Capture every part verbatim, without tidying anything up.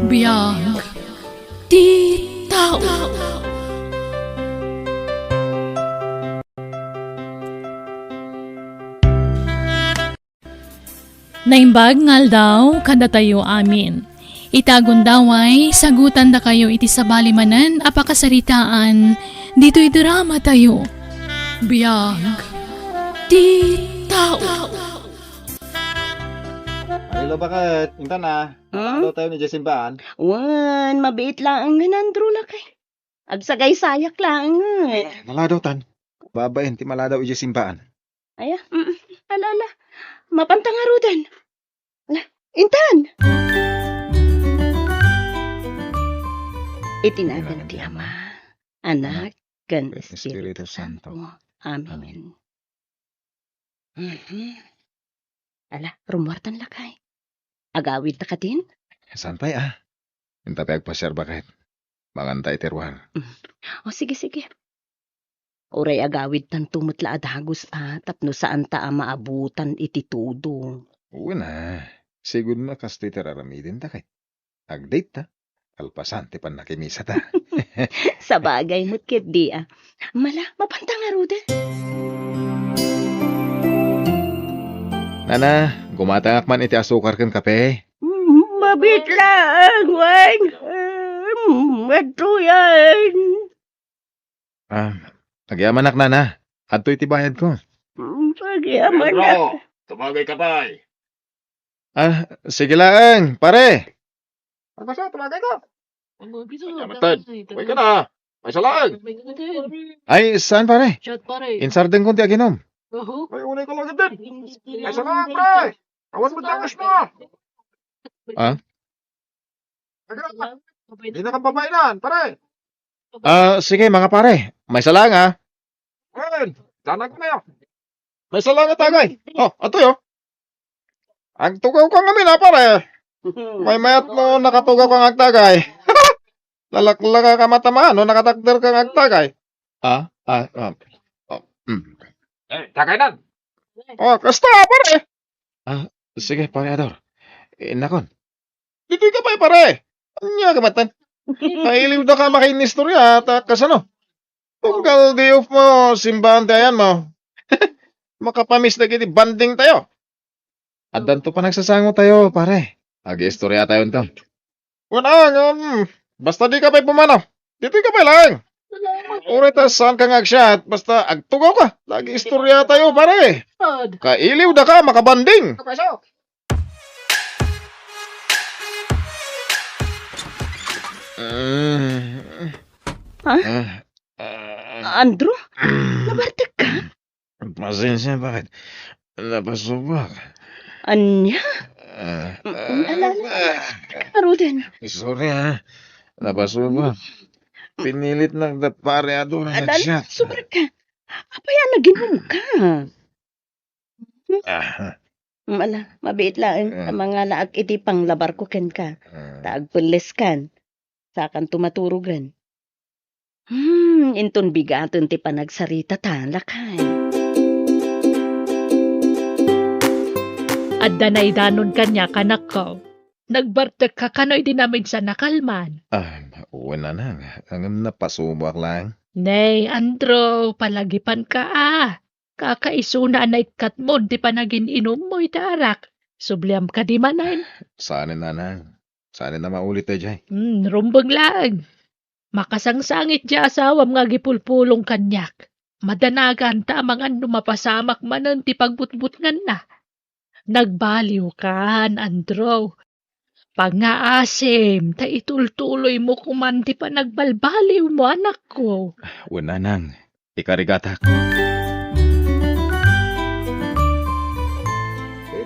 Biag ti tao. Naimbag nga aldaw kadatayo amin. Ita gundaway, sagutandakayo iti sabali manen a pakasaritaan ditoy dramatayo. Biag ti tao. Ay, lo, baket? Intan a. Hmm? Ano tayo ni Jessimbaan? Wen, mabiit laeng nga nandro lakay. Agsagaysayak laeng, eh. Maladaw tan. Babaen ti maladaw idiay simbaan. Aya, mm, ala, ala. Mapanta ngaruden. Ala, intan. Iti nagan ti Ama, Anak, ken Espiritu Santo. Amen. Mhm. Ala, rummuartan lakay. Agawidta kadin? Saan pay, a? Inta pay agpasiar baket. Manganta iti ruar. Mm. O, sige, sige. Uray agawidtanto met la a dagus, a, tapno saanta a maabutan iti tudong. Wen a. Sigud no kastoy ti raramidenta ket agdate ta. Kalpasan ti pannakimisata. Sabagay met ketdi, a. Mala, mapanta ngaruden. Nana, gumatangak man iti asukar ken kape. Mm, mabiit laeng, wen. Mm, adtoyen. Ah, agyamanak, nana. Adtoy ti bayadko. Mm, agyamanak. Pedro, tumagayka pay. Ah, sige laeng, pare. Ano ba siya? Tumagayka. Ano ba siya? Agyamanak. Uy ka na. Maysa laeng. Ay, saan, pare? Shot, pare. Insardengko ti aginom. Oho. Ay, unay ko lang din. Maysa laeng, pre. Awan mo dakas na. Ah? Di na kang babae na, pare. Ah, sige, mga pare. Maysa laeng, ah. Ayun, danag na yun. Maysa laeng, tagay. Oh, ato yun. Agtugaw ka ngamin, ah, pare. Maymayat no nakatugaw kang agtagay. Lalaklaka ka matamaan no nakatakder kang agtagay. Ah, ah, ah. Oh, mm. Eh, tagay nan. Oh, kasta, pare. Ah, sige, pare Ador. Innakon. Ditoy ka pay, pare. Ania ka matan? Kailiw da ka makainistorya, ta kasano? Tunggal di off mo, simbahan ti ayan mo. Makapamiss dagiti banding tayo. Addanto panagsasango tayo, pare. Ag-istorya tayo nto. Wen a, ngem, basta di ka pay pumanaw. Ditoy ka pay laeng. Uray ta saan ka nga agsiat, basta agtugaw ka. Nag-istorya tayo, pare. Kailiw da ka, makabanding. Ha? Ah, ah. Andrew? Nabartek ka? Pasensya, bakit? Napasubak. Ania? Ah, mm, ala, ala, ala. Ah. Aruden. Sorry, ha. Napasubak. Pinilit na da pare Ador nga ala, ala, siya. Sorry ka. Apay a naginom ka? Ah. Mm, ala, mabiit laeng ta mangalaak iti panglabarko kenka. Ah. Ta agpelleskan. Sakanto maturogen. Hmm, inton bigaten ti panagsaritata, lakay. Adda naidanon kaniak, anakko. Nagbartek ka kano idi naminsan a kalman? Ah, wen, nanang. Ngem napasubak laeng. Nay, Andrew, palagipan ka, a. Kakaisuna a naikkatmon ti panagin-inummo iti arak. Subliam kadi manen? Saanen, nanang. Saanen a maulit daydiay. Hmm, rumbeng laeng. Makasangsangit ti asawam nga agipulpulong kaniak. Madanagan ta amangan no mapasamak manen ti pagbutbutnganna. Nagbaliwkan, Andrew. Pangngaasim, ta itultuloymo koman ti panagbalbaliwmo, anakko. Wen, nanang, ikarigatak.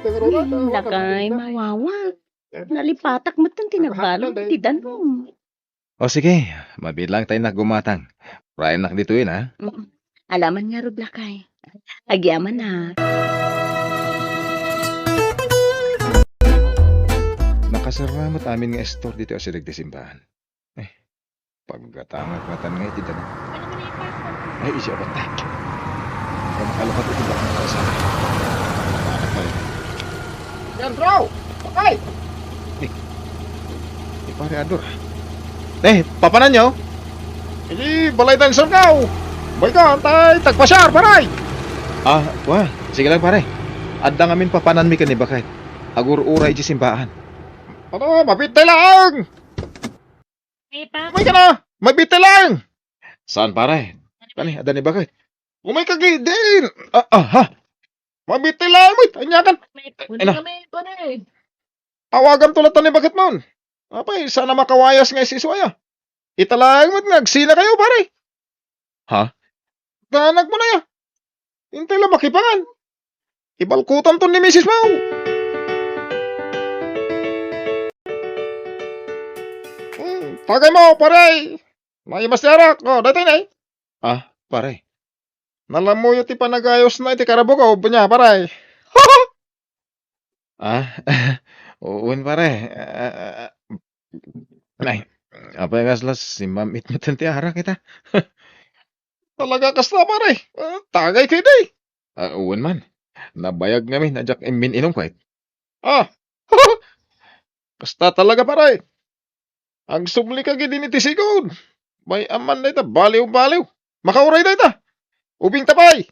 Hmm, lakay, mawawa. Nalipatak met ti nagbalon iti danum. O sige, mabiit laeng ta innak gumatang. Urayennak ditoyen, a. Mm. Alaman ngarud, lakay. Agyamanak. Nakaserra met amin nga istor ditoy asideg ti simbaan. Eh, paggatangak ngatan nga iti danum. Ay, isi abatta. Ay, makalukat iti bakang kalsada. Anak tayo. Yan, bro! Patay! Eh, Pare Ador. Eh, papananyo? Idi, balay tayo, Surkaw. Bay ka, tay, tagpasiar, pare. Ah, wa, sige lang, pare. Adda ngamin papananmi ken ni Bakay. Agur-uray iti simbaan. Ano, mabitay lang. May pa? May ka na, mabitay lang. Saan, pare? Kani, adda ni Bakay. Umay ka, gidin. Ah, ah, ha? Mabitay lang, wait, anya kan? May pa? Ina. Kami, pare. Awagam to latta ni Bakit mon. Apay, sana makawayas nga isisuaya. Ita laeng met nga agsina kayo, pare. Ha? Danag mo na ya. Intay la makipangan. Ibalkutan to ni misis mo. Hmm, tagay mo, pare. Naimas ti arak. Oh, daytoy na eh. Ah, pare. Nalamuyo ti panagayos na iti karabuko, bunya, pare. Ah, wen, pare. Ah, ah, ah. Ay, apay kasla simam-it met ti arak ita? Talaga kasta, pare. Ah, tagay kay day. Ah, wen man. Nabayag ngamin a diak immin-inum ket. Ah, kasta talaga, pare. Agsubli ka gidin iti sigud. Bay-am man dayta, baliw-baliw. Makauray dayta. Ubing ta pay.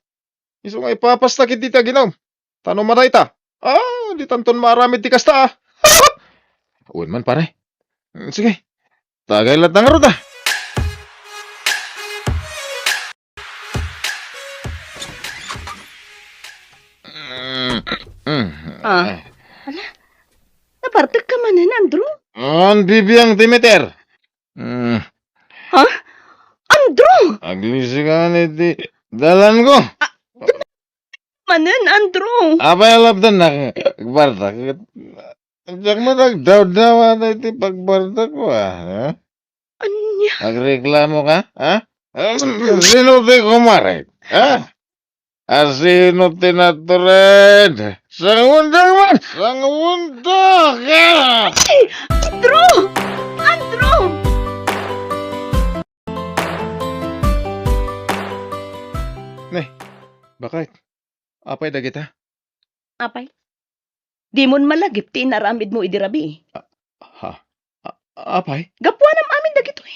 Isu nga ipapasta ket dita ginum. Tano madayta. Ah, di tanton maaramid ti kasta, ah. Wen man, pare. Mm, sige. Tagay latta ngarud, ah. Mm, mm, Ah. eh. Ala, nabartek ka manen, Andrew? An bibiang ti meter. Mm. Ha? Andrew! Aglisi ka man iti dalan ko. Ah, manen, Andrew. Apay a lapdan na, bartak. Diak met agdawdawa iti pagbartak ko, ah, ha? Ania? Agreklamo ka, ha? Sino ti kumaret, ha? Asino ti natured? Sangunda man! Sangunda ka! Ay! Andrew! Andrew! Ne, bakit? Apay dagita? Apay? Dimon malagip ti inaramidmo idi rabii. Ah, ha? A-, apay? Gapuanam amin dagitoy.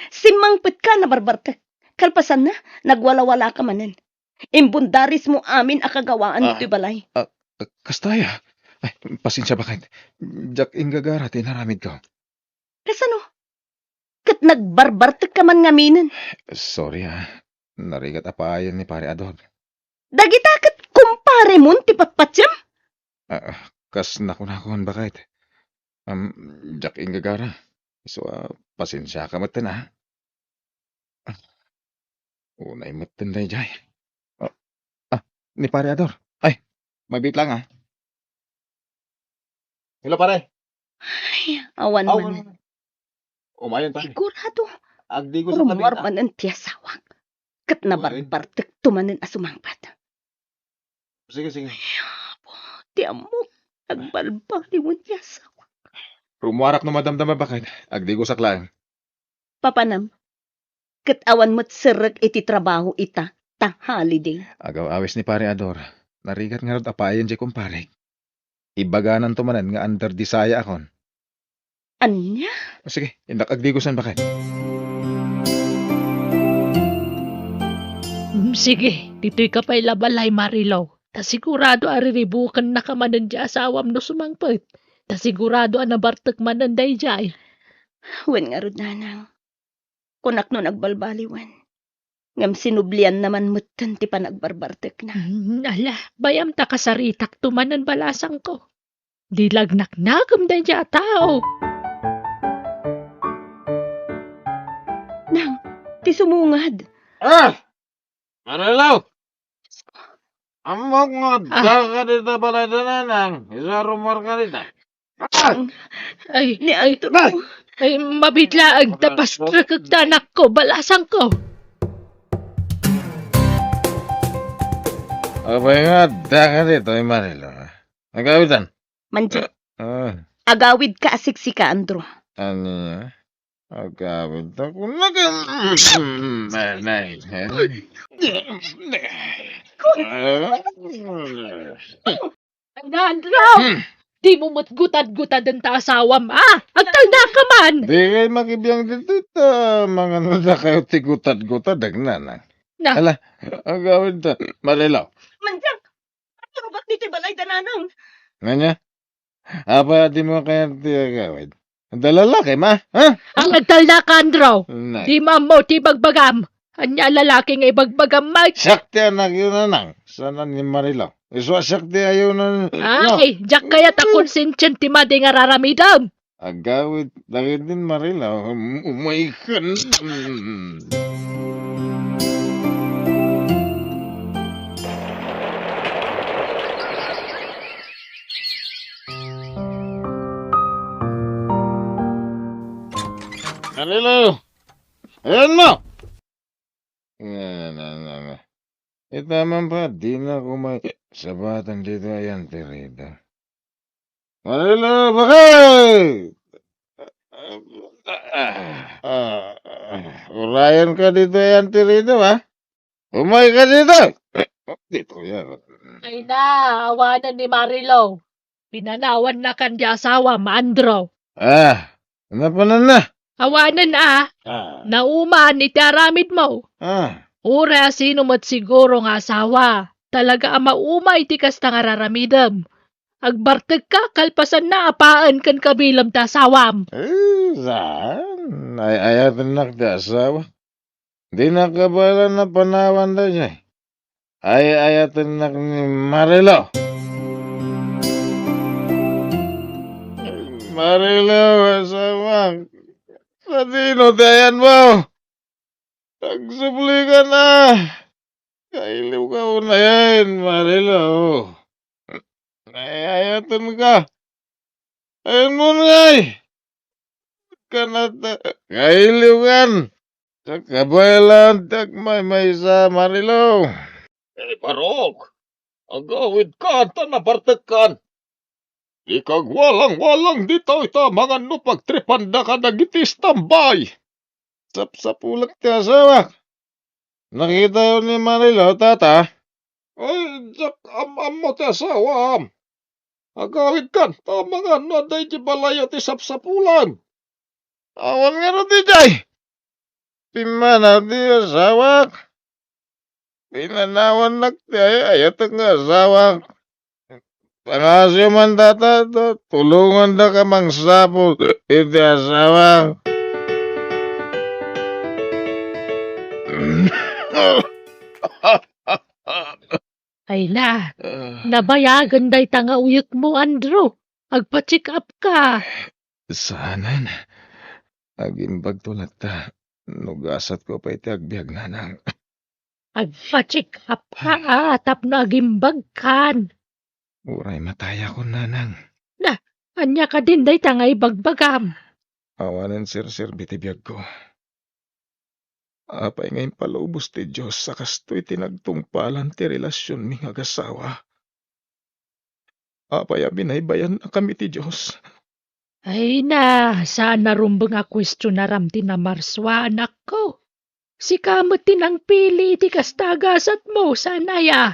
Simmangpetka a nabarbartek. Kalpasanna, nagwalawalaka manen. Imbundarismo amin a kagawaan Ah, ditoy balay. Ah, kasta aya? Ay, pasensia, bakit? Diak inggagara ti inaramidko. Kasano? Ket nagbarbartekka man ngaminen. Sorry, ah. Narigat a paayen ni Pare Ador. Dagita ket kumparemon ti patpatiem? Ah, kas nakunakon, bakit? Am, diak inggagara. Isu a, pasensiaka metten, ah. Ah, unay metten daydiay. Ah, ah, ni Pare Ador. Ay, mabit lang, ah. Hello, pare. Ay, awan Aw, man. Umayon, pare. Sigurado. Agdigos Rummuar manen ti asawak. Ket Uy. Nabarbartekto manen a sumangpet. Sige, sige. Ay, apo, ti ammok. Nagbalbaliwen ti asawak. Rummuarak no madamdama, bakit? Agdigosak laeng. Papanam. Ket awan met serrek iti trabaho ita, ta holiday. Agaw-awis ni Pare Ador. Narigat ngarud a paayen diay kumparek. Ibagananto manen nga under the sayaakon. Ania? O, sige, innak agdigosan, bakit? Mm, sige, ditoyka pay la balay, Marilou. Ta sigurado a riribukennaka manen ti asawam no sumangpet. Ta sigurado a nabartek manen daydiay. Wen ngarud, nanang. Kunak no nagbalbaliwen. Ngem sinublianna man metten ti panagbarbartekna. Mm, ala, bay-am ta kasaritakto manen balasangko. Di lagnaknakem daydiay a tao. Nang, ti sumungad. Ah! Marilou! Ammok nga Ah. adda ka dita balay da, nanang. Isu a rummuarka dita. Ah! Ay, Ni ay, Arturo. Ay, mabit laeng ta pastrekek ta anakko, balasangko. Apay nga adda ka dita, Marilou? Agawidan. Manji. Ah. Agawidka a siksika, Andrew. Ania? Agawid ta kunaka. Nay. Andrew! Hmm. Dimo met gutad-gutaden ta asawam, a? Agtalnaka man! Dikay makibiang ditoy ta manganodakayo ti gutad-gutadek, nanang. Na. Ala, agawid ta, Marilaw. Mandiak! Agawid ditoy balay da, nanang. Ania? Apay a dimo kayat ti agawid? Adda lalaki, ma? Ha? Ang agtalnaka, Andrew. Nay. Dimo ammo ti ibagbagam. Ania a lalaki nga ibagbagam, Mike? Siak ti anakyo, nanang. Saan ni Marilaw? Isu a siak ti ayonen, no? Ay, diak kayat a konsensyen ti madi nga raramidem. Agawid dagiti Marilaw. Um, umay ka na. Marilaw! Ayan mo! Nga, nga, nga, nga. Ita man pa, dina ko may sabatan dito, ayan, tirida. Marilaw, bakit? Ah, ah, ah, urayan ka dito, ayan, tirida, ha? Umay ka dito. Dito, yan. Ay na, awanan ni Marilaw. Pinanawannakan ti asawam, Andrew. Ah, napanan na. Awanen a, ah, nauman iti aramidmo. Ah. Uray a sino met siguro nga asawa, talaga a maumay ti kasta nga raramidem. Agbartekka kalpasanna a paen ken kabilem ti asawam. Eh, saan? Ay-ayatennak ti asawa. Dina kabaelan a panawan daydiay. Ay-ayatennak ni Marilaw. Marilaw, asawak. Sadino ti ayanmo? Agsubli ka na. Kailiw ka unayen, Marilaw. Ay-ayatenka. Ayanmo ngay. Kanata, kailiw kan. Diak kabaelan ti agmaymaysa, Marilaw. Eh, Barok, agawidka ta nabartekkan. Dika agwalang-walang ditoy ta mangan no pagtripanda kadagiti istambay. Sapsapulek ti asawak. Nakitayo ni Marilaw, tata? Ay, diak am-ammo ti asawam. Agawidkan ta mangan no adda iti balayyo ti sapsapulan. Awan ngarud idiay. Pimmanaw ti asawak. Pinanawannak ti ay-ayatek nga asawak. Pangasyo man data, ta tulongandaka mangsapul iti asawak. Ay na, ah, nabayagen dayta nga uyekmo, Andrew. Agpa-check up ka. Saanen. Agimbagto latta no gasatko pay ti agbiag, nanang. Agpa-check up ka, ah, tapno agimbagkan. Uray matayakon, nanang. Na, ania kadin dayta nga ibagbagam? Awanen serserbi ti biagko. Apay nga impalubos ti Dios a kastoy ti nagtungpalan ti relasionmi nga agasawa? Apay a binaybayannakami ti Dios? Ay na, saan a rumbeng a kuestionaram ti namarsua, anakko. Sika met ti nangpili iti kasta a gasatmo, saan aya?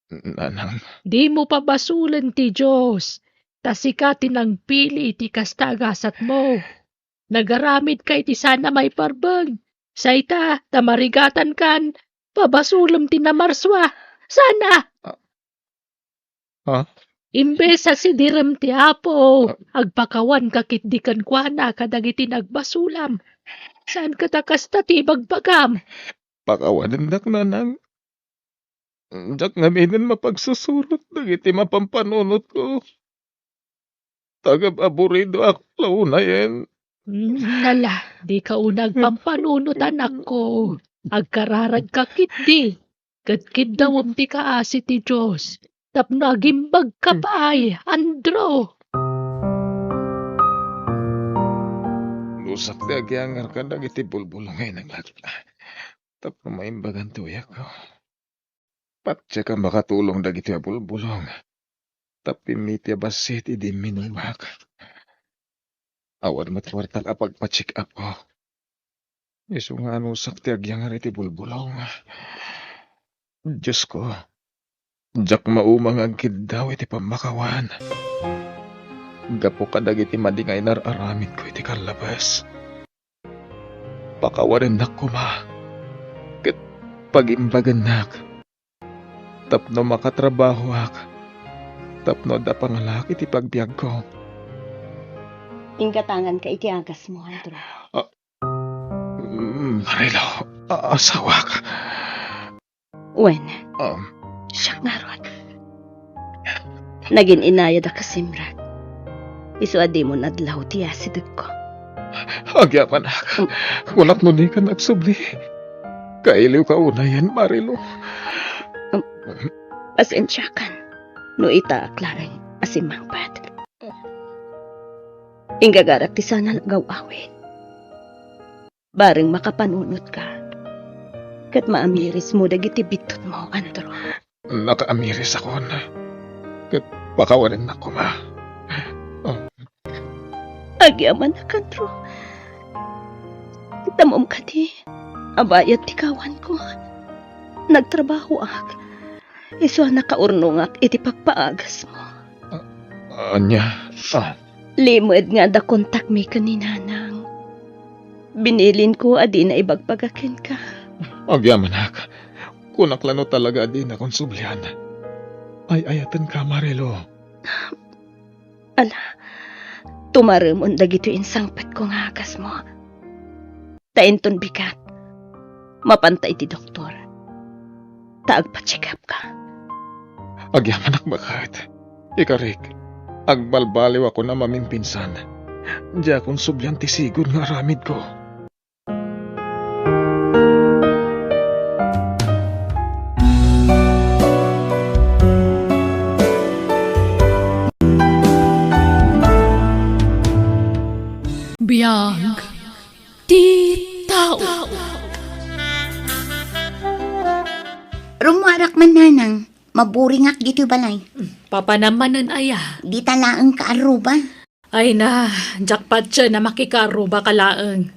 Nanang. Dimo pabasolen ti Dios, ta sika ti nangpili iti kasta a gasatmo. Nagaramidka iti saan a maiparbeng. Sa ita, ta marigatankan, pabasolem ti namarsua. Saan a? Ah. Ha? Imbes a sidirem ti Apo, ah, agpakawanka ketdi kenkuana kadagiti nagbasolam. Saan ket a kasta ti ibagbagam? Pakawanendak, nanang. Diak ngaminen mapagsusurot dagiti mapampanunotko. Tagab-aburidoak la unayen. Mm, nala, dika unay agpampanunot, anakko. Agkararagka ketdi. Ket kiddawem ti kaasi ti Dios. Tapno agimbagka pay, Andrew. Rusak ti agiangar kadagiti bulbulong nga inaglatta. Tapno maimbagan ti uyakko. Patiek a makatulong dagiti a bulbulong. Ta pimmiti a bassit idi imminubak. Awan met kuartak a pagpa-check up ko. Isu nga anusak ti agiangar iti bulbulong. Diosko, diak mauma nga agkiddaw iti pammakawan. gapu kadagiti madi nga inar-aramidko iti kallabes. Pakawanennak koma ket pagimbagennak tapno makatrabahoak, tapno adda pangalaak iti pagbiagko. Inggatanganka iti agasmo, Andrew. Ah, mm, Marilo, a-, asawak. Wen, Um, siak ngarud. Nagin-inayadak a simrek. Isu a dimo nadlaw ti asidegko. Agyamanak, Um. kunak no dikan agsubli. Kailiwka unayen, Marilo. Um, pasensiakan no itaak laeng a simmangpet. Inggagarak ti saan a nagaw-awid. Bareng makapanunotka ket maamirismo dagiti bittutmo, Andrew. Nakaamirisakon, ket pakawanennak koma. Oh. Agyamanak, Andrew. Itam kadi a bayat ti kawanko. Nagtrabahoak. Isu a nakaurnongak iti pagpaagasmo. Ah, ania? Ah. Limed nga adda kontakmi ken ni Nanang. Binilinko a dina ibagbaga kenka. Agyamanak, kunak la no talaga a dinakon sublian. Ay-ayatenka, Marilo. Ala, tumaremon dagitoy insangpetko nga agasmo. Ta inton bigat, mapanta iti doktor. Ta agpa-check up ka. Agyamanak baket. Ikarik, agbalbaliwakon a mamimpinsan. Diakon sublian ti sigud nga aramidko. Biag ti tao. Rummuarak man, Nanang. Maburingak ditoy balay. Papanam manen aya? Dita laeng kaarruba. Ay na, jackpot siya na makikaarruba ka laeng.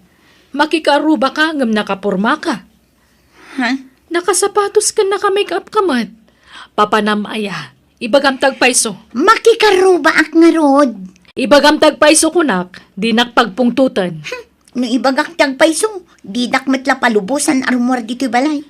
Makikaarruba ka ngem nakaporma ka. Ha? Nakasapatos ken naka-make up ka met. Papanam aya? Ibagam ti agpayso. Makikaarrubaak ngarud. Ibagam ti agpayso kunak, dinak pagpungtoten. Hmm, no ibagak ti agpayso, didak met la palubosan a rummuar ditoy balay.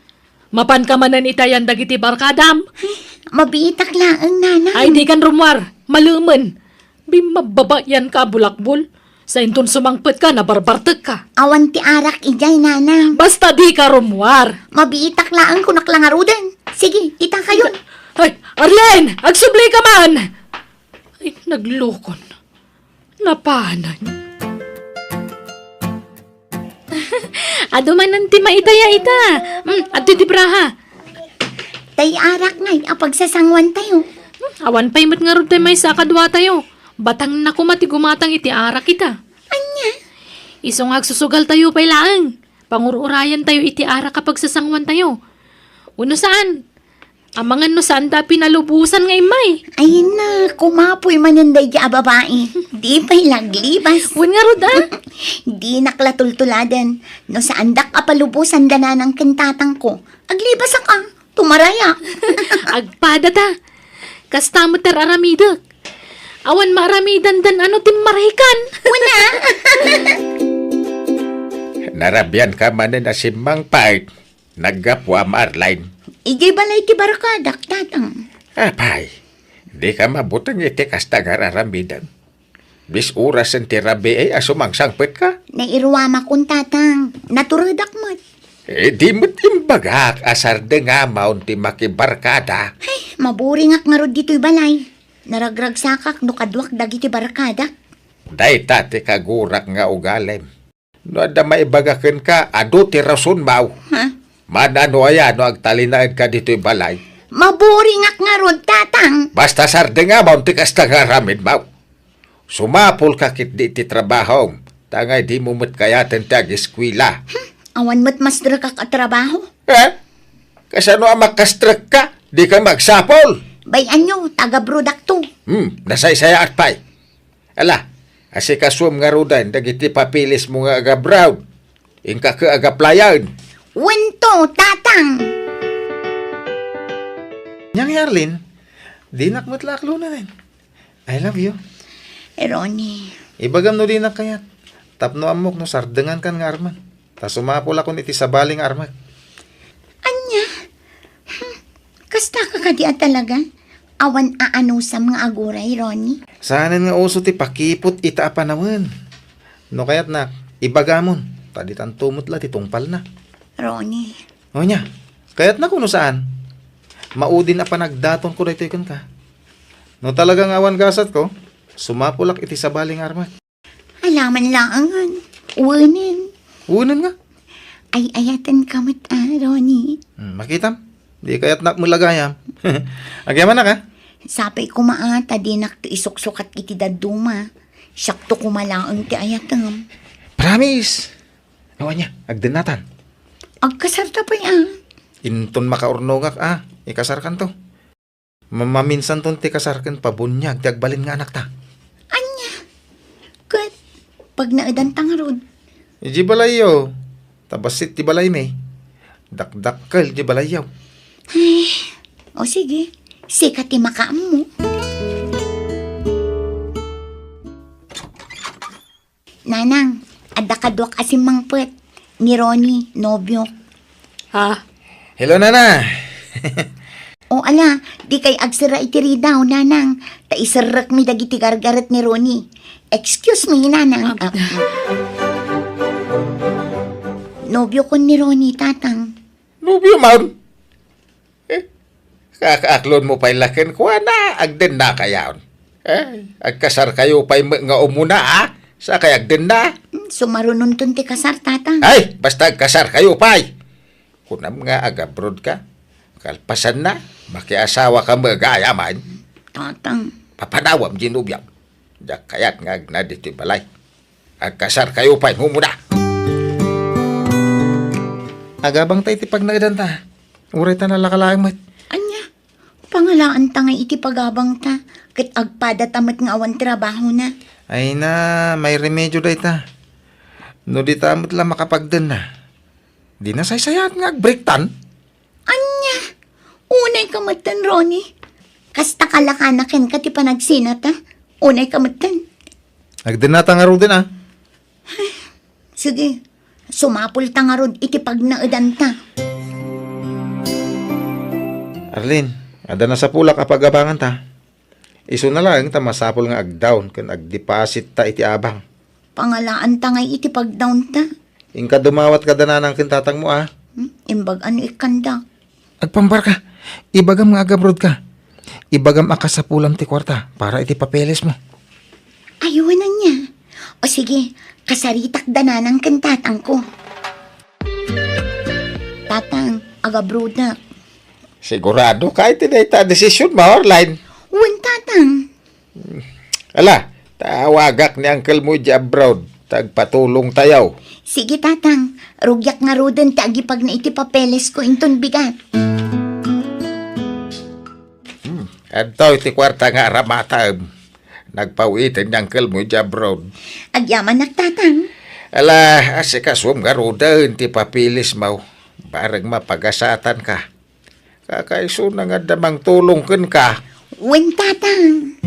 Mapanka manen itayan dagiti barkadam? Ay, mabiitak laeng, Nanang. Ay, dikan rummuar. Malemen. Bimmabbabayan ka a bulakbol. Sa inton sumangpet ka, nabarbartek ka. Awan ti arak idiay, Nanang. Basta dika rummuar. Mabiitak laeng kunak la ngaruden. Sige, itakayon. Ay, Arlene! Agsubli ka man! Ay, naglukon. Napanan. Adu manen ti maitaya ita. Hmm, adtoy ti braha. Tay arak ngay a pagsasanguantayo. Hmm, awan pay met ngarud tay maysa a kaduatayo. Batangna koma ti gumatang iti arak ita. Ania? Isu nga agsusugaltayo pay laeng. Pangur-urayantayo iti arak a pagsasanguantayo. Wenno saan? Amangan no saanda a pinalubosan nga immay. Ay na, kumapoy manen daydi a babai. Di pay la aglibas. Wen ngarud, a? Dinak la tultuladen. No saandak a palubosan da nanang ken tatangko, aglibasak a. Tumarayak. Agpada ta. Kasta met ti ar-aramidek. Awan maaramidandan a no timmarahikan. Wen a. Narabian ka manen a simmangpet. Naggapuam, Arline. Idiay balay ti barkadak, Tatang. Apay, dika mabuteng iti kasta nga aramidem. Bis-orasen ti rabii a sumangsangpetka? Nairuamakon, Tatang. Naturedak met. Eh, di met imbagak a sardengamaon ti makibarkada. Ay, maburingak ngarud ditoy balay. Naragragsakak no kaduak dagiti barkadak. Dayta ti kagurak nga ugalem. No adda maibaga kenka, adu ti rasonmaw. Ha? Mana no aya no agtalinaedka ditoy balay? Maburingak ngarud, Tatang. Basta sardengamaw ti kasta nga aramidmaw. Sumapulka ketdi iti trabahom, ta ngay dimo met kayaten ti ageskuela. Hmm, awan met mastrekak a trabaho. Eh? Kasano a makastrekka? Dika magsapul? Bay-anyo, taga-abroadakto. Hmm, nasaysayaat pay. Ala, asikasuem ngaruden dagiti papeles mo nga aga-abroad. Inka ket agaplayan. Wento, Tatang! Ania ngay, Arlene, dinak met la aklunen. I love you. Ronnie. Ibagam no dinak kayat. Tapno ammok no sardengankan nga armen. Ta sumapulakon iti sabali nga armek. Ania? Hmm, kasta ka kadi a talaga? Awan aanusam nga aguray, Ronnie? Saanen nga uso ti pakiput ita a panawen. No kayatnak, ibagamon, ta ditanto met la ti tungpalna. Ronnie. O nia, kayatna kuno saan? Maudin a panagdatonko daytoy kenka. No talaga nga awan gasatko, sumapulak iti sabali nga armek. Alaman laangan. Wenen. Wenen nga? Ay-ayatenka met, ah, Ronnie. Hmm, makitam? Di kayatnak met la gayam. Agyamanak, ah? Sapay koma, ah, ta dinak to isuksukat iti dadduma. Siakto koma laeng ti ayatem. Promise! Awan nia, agdennatan. Agkasarta pay, ah. Inton makaurnongak, ah, ikasarkanto. Ma-, maminsanton ti kasar ken pabuniag ti agbalin nga anakta. Ania? Ket pagnaedanta ngarud? Idiay balayyo. Ta bassit ti balaymi. Dakdakkel ti balayyo. Ay, o sige. Sika ti makaammo. Nanang, adda kaduak a simmangpet. Ni Ronnie, nobiok. Ha? Hello, Nana. O ala, dikay agserra iti ridaw, Nanang. Ta iserrekmi dagiti gargaret ni Ronnie. Excuse me, Nanang. Ah. Ah, mm. Nobiokon ni Ronnie, Tatang. Nobio man? Eh, kakaaklonmo pay la kenkuana, agdennakayon. Eh, agkasarkayo pay met nga umuna, a? Sakay agdenna. Hmm, sumarunonton ti kasar, Tatang. Ay, basta agkasarkayo pay. Kunam nga agabrodka. Kalpasanna, makiasawaka met gayam. Tatang. Papanawam diay nobiam. Diak kayat nga agna ditoy balay. Agkasarkayo pay nga umuna. Agabangta iti pagnaedanta. Uray ta nalaka laeng met. Ania? Pangalaanta ngay iti pagabangta, ket agpadata met nga awan trabahona. Ay na, may remedyo dayta. No dita met la makapagdenna, di nasaysayaat nga agbreaktan. Ania? Unayka metten, Ronnie. Kasta kalakana kenka ti panagsinata. Unayka metten. Agdennata ngaruden, a? Sige, sumapulta ngarud iti pagnaedanta. Arlene, adda nasapulak a pagabanganta. Isuna laeng ta masapul nga agdawn ken agdepasitta iti abang. Pangalaanta ngay iti pagdawnta. Inka dumawat kada nanang ken tatangmo, a? Hmm? Imbag-a no ikkanda. Agpambarka. Ibagam nga agabrodka. Ibagam a kasapulam ti kuarta para iti papelesmo. Ay, wen ania. O sige, kasaritak da nanang ken tatangko. Tatang, agabrodak. Siguradoka iti dayta a desisionmo, Arlene? Wen, Tatang. Ala, tawagak ni uncle mo idiay abroad, ta agpatulongtayo. Sige, Tatang. Rugiak ngaruden ti agipagna iti papelesko inton bigat. Hmm, adtoy ti kuarta nga aramataem. Nagpaw-iten ni uncle mo idiay abroad. Agyamanak, Tatang. Ala, asikasuem ngaruden ti papeles mo. Bareng mapagasatanka. Kakaisuna nga adda mangtulong kenka. Wen, Tatang.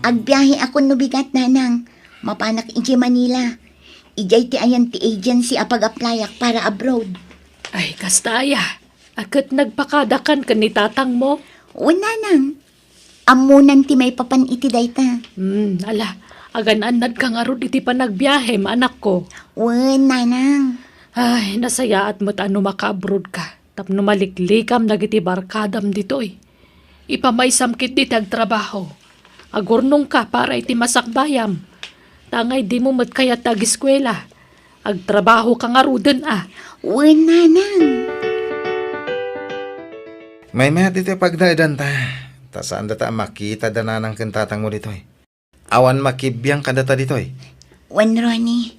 Agbiahekon no bigat, Nanang. Mapanak idiay Manila. Idiay ti ayan ti agency a pag-applyak para abroad. Ay, kasta aya. A ket nagpakadakan ken ni tatangmo? Wen, Nanang. Ammonan ti maipapan iti dayta. Hmm, ala, agan-annadka ngarud iti panagbiahem, anakko. Wen, Nanang. Ay, nasayaat met a no makaabrodka, tapno maliklikam dagiti barkadam ditoy. Ipamaysam ketdi ti agtrabaho. Agurnongka para iti masakbayam. Ta angay dimo met kayat ti agiskuela, agtrabahoka ngaruden a. Wen, Nanang. Maymayat ditoy pagnaedanta, ta saandata a makita da nanang ken tatangmo ditoy. Awan makibiang kadata ditoy. Wen, Ronnie,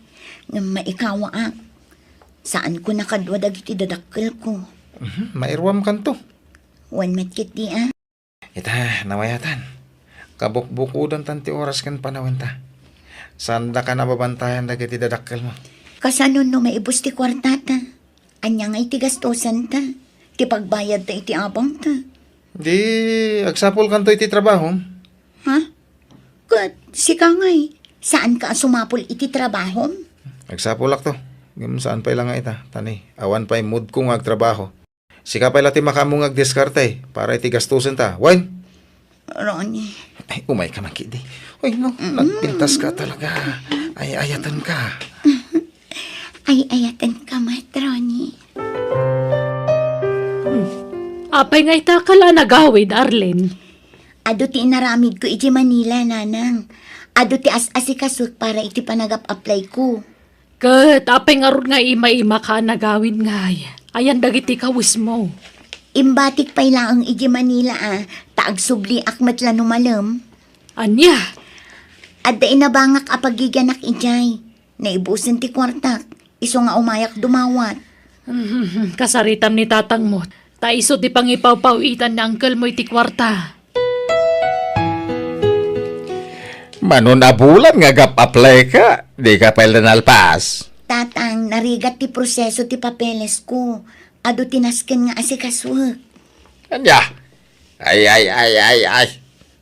ngem maikawaak. Saanko nakadua dagiti dadakkelko. Mhm, mairuamkanto. Wen met ketdi a. Ita, namayatan. Kabukbukodantan ti oras ken panawenta. Saandaka nababantayan dagiti dadakkelmo. Kasano no maibus ti kuartata? Ania ngay ti gastosanta? Ti pagbayadta iti abangta? Di, agsapulkanto iti trabahom. Ha? Ket sika ngay, saanka a sumapul iti trabahom? Agsapulak to. Ngem saan pay la nga ita, tani, awan pay moodko nga agtrabaho. Sika pay la ti makaammo nga agdiskarte para iti gastosenta. Wen? Ronnie. Ay, umayka man ketdi. Uy, no, nagpintas ka talaga. Ay, ayaten ka. Ay, ayaten ka met, Ronnie. Apay nga ita ka la nagawid, Arlene? Adu ti inaramidko iti Manila, Nanang. Adu ti as-asikasok para iti panagap-apply ko. Ket apay ngarud nga ima-imaka a nagawid ngay? Ayan dagiti kawesmo. Imbatik pay laeng iti Manila a, ta agsubliak met la no malem. Ania? Adda inabangak a pagigianak idiay. Naibusen ti kuartak, isu nga umayak dumawat. Kasaritam ni tatangmo, ta isu ti pangipawpaw-itan ni angkelmo iti kuarta. Mano a bulan nga agap-apply ka, dika pay la nalpas? Tatang, narigat ti proseso ti papeles ko. Adu ti nasken nga asikasuek. Ania? Ay, ay, ay, ay, ay.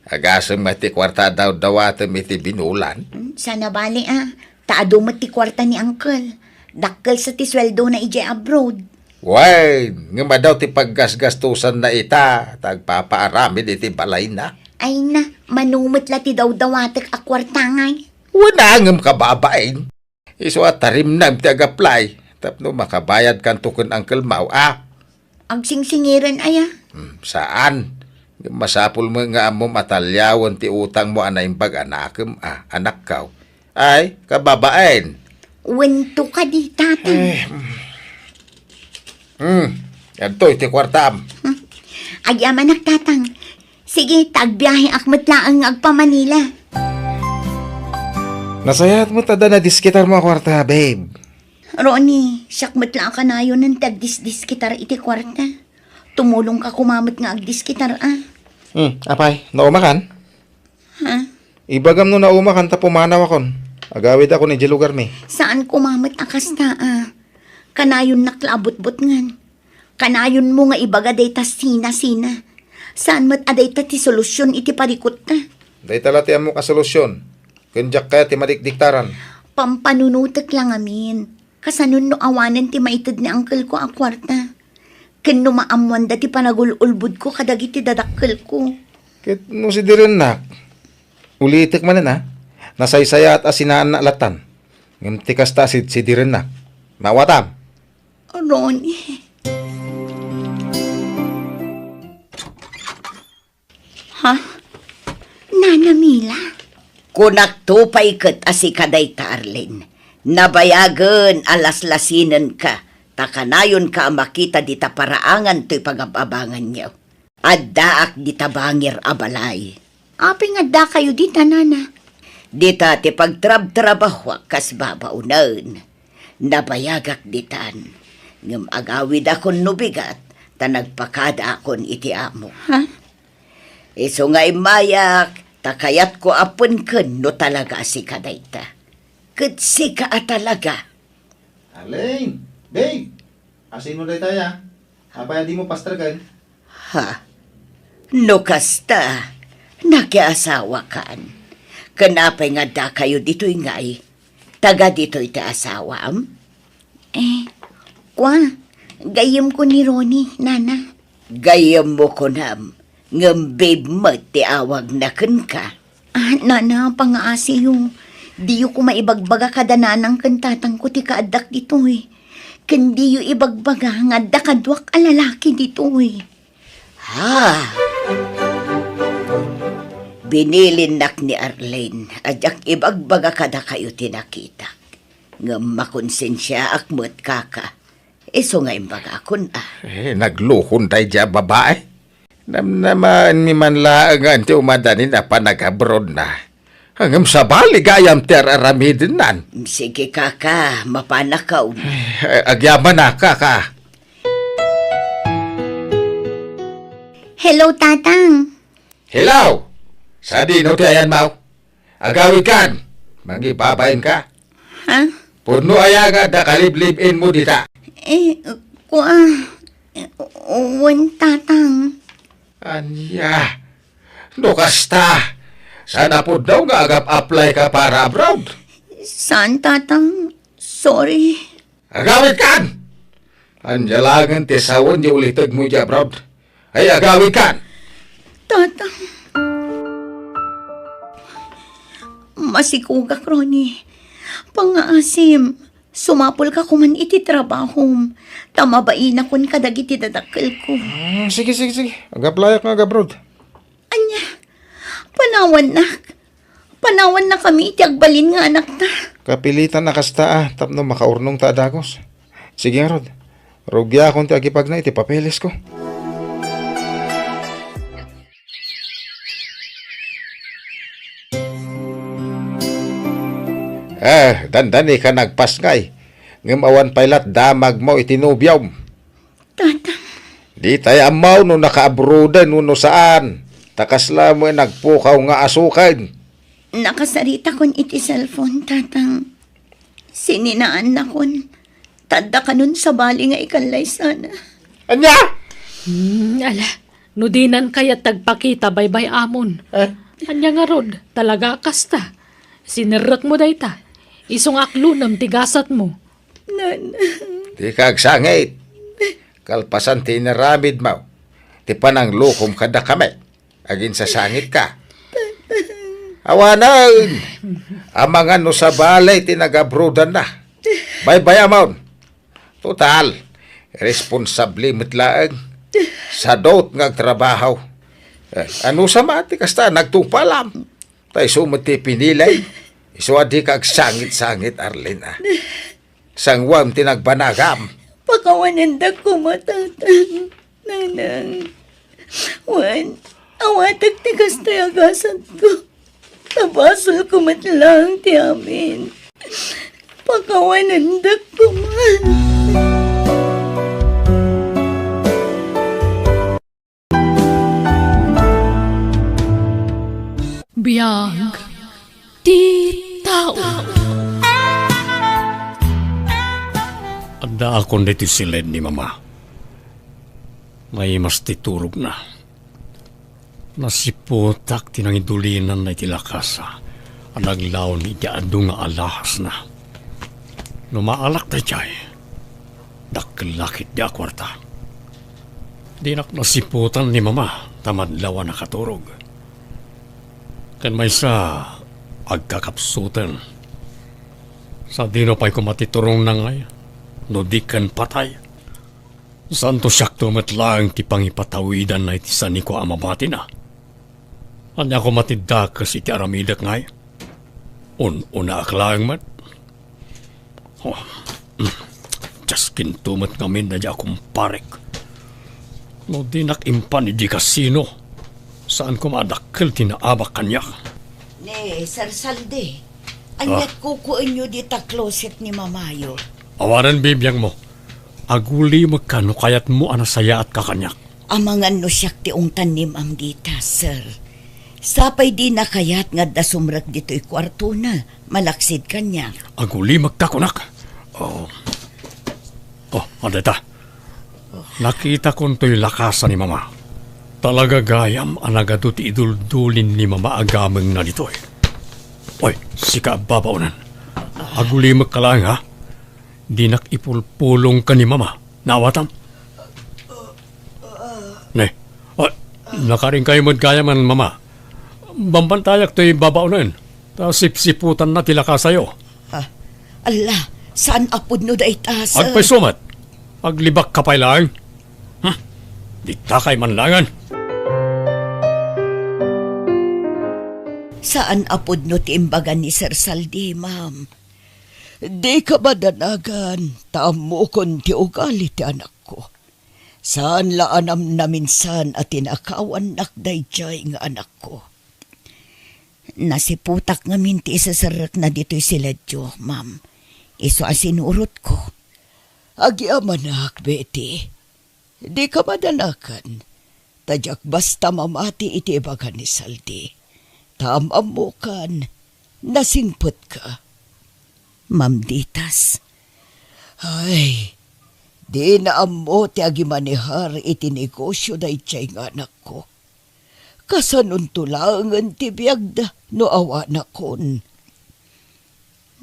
Agasem met ti kuarta a dawdawatem iti binulan. Hmm, sana bali, a. Ta adu met ti kuarta ni Uncle. Dakkel sa ti sueldona idiay abroad. Wen, ngem adu ti paggasgastosanna ita, ta agpapaaramid iti balayna. Ay na, mano met la ti dawdawatek a kuarta ngay? Wen a, ngem kababain. Isu a tarimnam ti ag-apply tapno makabayadkanto ken Uncle Mau, a? Agsingsingiren aya? Hmm, saan. Ngem masapul met nga ammom a taliawen ti utangmo a naimbag a nakem, a, anakko. Ay, kababain. Wen to kadi, Tatang. Eh, hmm. Hmm, adtoy ti kuartam. Hmm. Agyamanak, Tatang. Sige, ta agbiaheak met laeng nga agpa-Manila. Nasayaat met adda nadisketarmo a kuarta, babe. Ronnie, siak met la a kanayonen ti agdisdisketar iti kuarta. Tumulongka koma met nga agdisketar, a. Hmm, apay, naumakan? Ha? Ibagam no naumakan ta pumanawakon. Agawidakon idiay lugarmi. Saan koma met a kasta, a. Kanayonnak la a butbutngen. Kanayonmo nga ibaga dayta sina-sina. Saan met a dayta ti solusion iti parikutta? Dayta la ti ammok a solusion. Ken diak kayat ti madikdiktaran. Pampanunotek la ngamin. Kasano no awanen ti maited ni angkelko a kuarta? Ken no maammoanda ti panagul-ulbodko kadagiti dadakkelko. Ket no sidirennak, ulitek manen a, nasaysayaat a sinaanna lattan. Ngem ti kasta a sidsidirennak. Maawatam? Ronnie. Ha? Nana Mila? Kunakto pay ket a sika dayta, Arlene. Nabayagen a laslasinenka, ta kanayonka a makita dita paraangan toy pagab-abanganyo. Addaak dita bangir a balay. Apay nga addakayo dita, Nana? Dita ti pagtrabtrabahoak kas babaonen. Nabayagak ditan, ngem agawidakon no bigat, ta nagpakadaakon iti amo. Ha? Isu nga immayak, ta kayatko a penken no talaga a sika dayta. Ket sika a talaga. Arlene! Babe! Asino daytaya? Apay a dimo pastreken? Ha? No kasta, nakiasawakan. Ken apay nga addakayo ditoy ngay? Taga ditoy ti asawam? Eh, kua, gayyemko ni Ronnie, Nana. Gayyemmo kunam, ngem babe met ti awagna kenka. Ah, Nana, pangaasiyo. Diyo koma ibagbaga kada nanang ken tatangko ti kaaddak ditoy. Ken diyo ibagbaga nga adda kaduak a lalaki ditoy. Ha? Binilinnak ni Arlene a diak ibagbaga kadakayo ti nakitak. Ngem makonsensiaak met, kaka. Isu nga imbagakon, a. Eh, nagluhon daydiay a babae. Namnamaenmi man laeng nga ti umadanin a panagabrodna. Ngem sabali gayam ti ar-aramidennan. Sige, kaka, mapanakon. Eh, agyamanak, kaka. Hello, Tatang. Hello! Sadino ti ayanmo? Agawidkan! Mangibabainka? Ha? Pudno aya nga adda kaliblib-inmo dita? Eh, kua, wen, Tatang. Ania? No kasta, Saan a pudno nga agap-apply ka para abroad? Saan, Tatang. Sorry. Agawidkan! Ania laengen ti sawen ti ulitegmo idiay abroad? Ay, agawidkan! Tatang. Masikugak, Ronnie. Pangngaasim, sumapulka koman iti trabahom, ta mabainakon kadagiti dadakkelko. Hmm, sige, sige, sige. Agap-playak nga ag-abroad. Ania? Panawannak. Panawannakami iti agbalin nga anakta. Kapilitan a kasta a tapno makaurnongta a dagus. Sige ngarud, rugiakon ti agipagna iti papelesko. Eh, dandani ka nagpasngay, ngem awan pay lat damagmo iti nobiom. Tatang. Ditay ammo no nakaabroaden wenno saan, ta kasla met nagpukaw nga asuken. Nakasaritakon iti cellphone, Tatang. Sininaannakon, ta adda kanon sabali nga ikallaysana. Ania? Hmm, ala, no dinan kayat ti agpakita, baybay-amon. Eh? Ania ngarud, talaga a kasta. Sinerrekmo dayta. Isu nga aklonem ti gasatmo. Nanang. Dika agsangit. Kalpasan ti inaramidmo, ti pananglokom kadakami, aginsasangitka. Awanen, amangan no sabali ti nagabroadanna. Baybay-amon. Total, responsable met laeng. Sadot nga agtrabaho. Eh, anusama ti kasta nagtungpalam? Ta isu met ti pinili. Isu a dika agsangit-sangit, Arlene, a. Sanguam ti nagbanagam. Pakawanendak koma, Tatang, Nanang. Wen, awatek ti kastoy a gasatko. Ta basolko met laeng ti amin. Pakawanendak koma. Biag ti tao. Addaakon ditoy siled ni Mama. Naimas ti turogna. Nasiputak ti nangidulinanna iti lakasa a naglaon iti adu nga alahasna. No maalak daydiay, dakkel la ketdi a kuarta. Dinak nasiputan ni Mama ta madlaw a nakaturog. Ken maysa, agkakapsuten. Sadino pay koma ti turongna ngay, no di ken patay? Saanto siakto met laeng ti pangipatawidanna iti saniko a mabatina? Ania koma ti dakes iti aramidek ngay? Un-unaak laeng met. Oh, mm, diaskinto met ngamin daydiay a kumparek. No dinak impan idi kasino, saan koma a dakkel ti naabak kaniak. Ne, Sir Saldi, aniat kukuenyo dita closet ni Mamayo? Awanen bibiangmo. Agulimekka no kayatmo a nasayaatka kaniak. Amangan no siak ti ungtan ni Ma'am dita, sir. Sapay dina kayat nga adda sumrek ditoy kuartona, malaksid kaniak. Agulimekka kunak. Oh. Oh, adda ita. Nakitakon toy lakasa ni Mama. Talaga gayam a nagadu ti iduldulin ni Mama a gamengna ditoy. Oy, sika a babaonen. Agulimekka laeng, ha? Dinak ipulpulong ken ni Mama. Naawatam? Ne. Ah, nakarinkayo met gayamen, Mama. Bambantayak toy babaonen. Ta sipsiputanna ti lakasayo. Ah, ala, saan a pudno dayta, sir? Agpayso met. Aglibakka pay laeng. Hmm. Ditakay man laengen. Saan a pudno ti imbaga ni Sir Saldi, ma'am. Dika madanagan, ta ammokon ti ugali ti anakko. Saan la a namnaminsan a tinakawannak daydiay nga anakko. Nasiputak ngamin ti iseserrekna ditoy siledyo, ma'am. Isu a sinurotko. Agyamanak, Betty. Dika madanagan, ta diak basta mamati iti ibaga ni Saldi. Ta am-ammokan, nasingpetka. Ma'am Ditas. Ay, dina ammo ti agimanehar iti negosio daydiay nga anakko. Kasanonto laengen ti biagda no awanakon?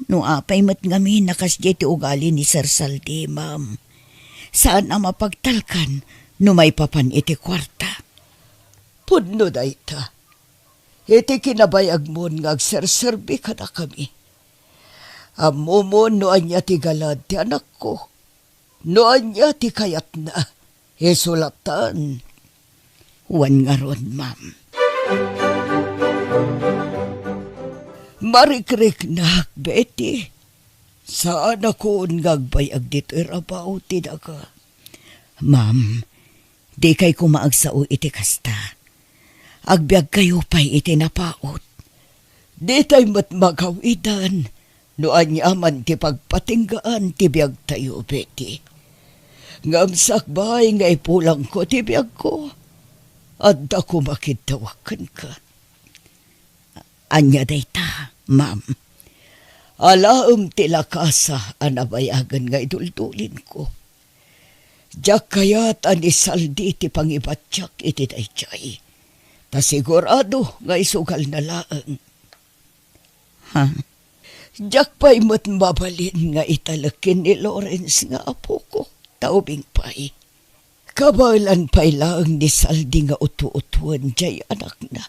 No apay met ngamin a kasdiay ti ugali ni Sir Saldi, ma'am, saan a mapagtalkan no maipapan iti kuarta. Pudno dayta. Iti kinabayagmon nga agserserbi kadakami, ammomon no ania ti galad ti anakko, no ania ti kayatna. Isu lattan. Wen ngarud, ma'am. Marikriknak, Betty. Saanakon nga agbayag ditoy rabaw ti daga. Ma'am, dikay koma agsao iti kasta. Agbiagkayo pay iti napaut. Ditay met magawidan no aniaman ti pagpatinggaan ti biagtayo, Betty. Ngem sakbay nga ipulangko ti biagko, adda koma kiddawak kenka. Ania dayta, ma'am? Alaem ti lakasa a nabayagen nga iduldulinko. Diak kayat a ni Saldi ti pangibatiak iti daydiay. Ta sigurado nga isugalna laeng. Ha? Diak pay met mabalin nga italek ken ni Lawrence nga apoko, ta ubing pay. Kabaelan pay laeng ni Saldi nga utuotuan jay anakna.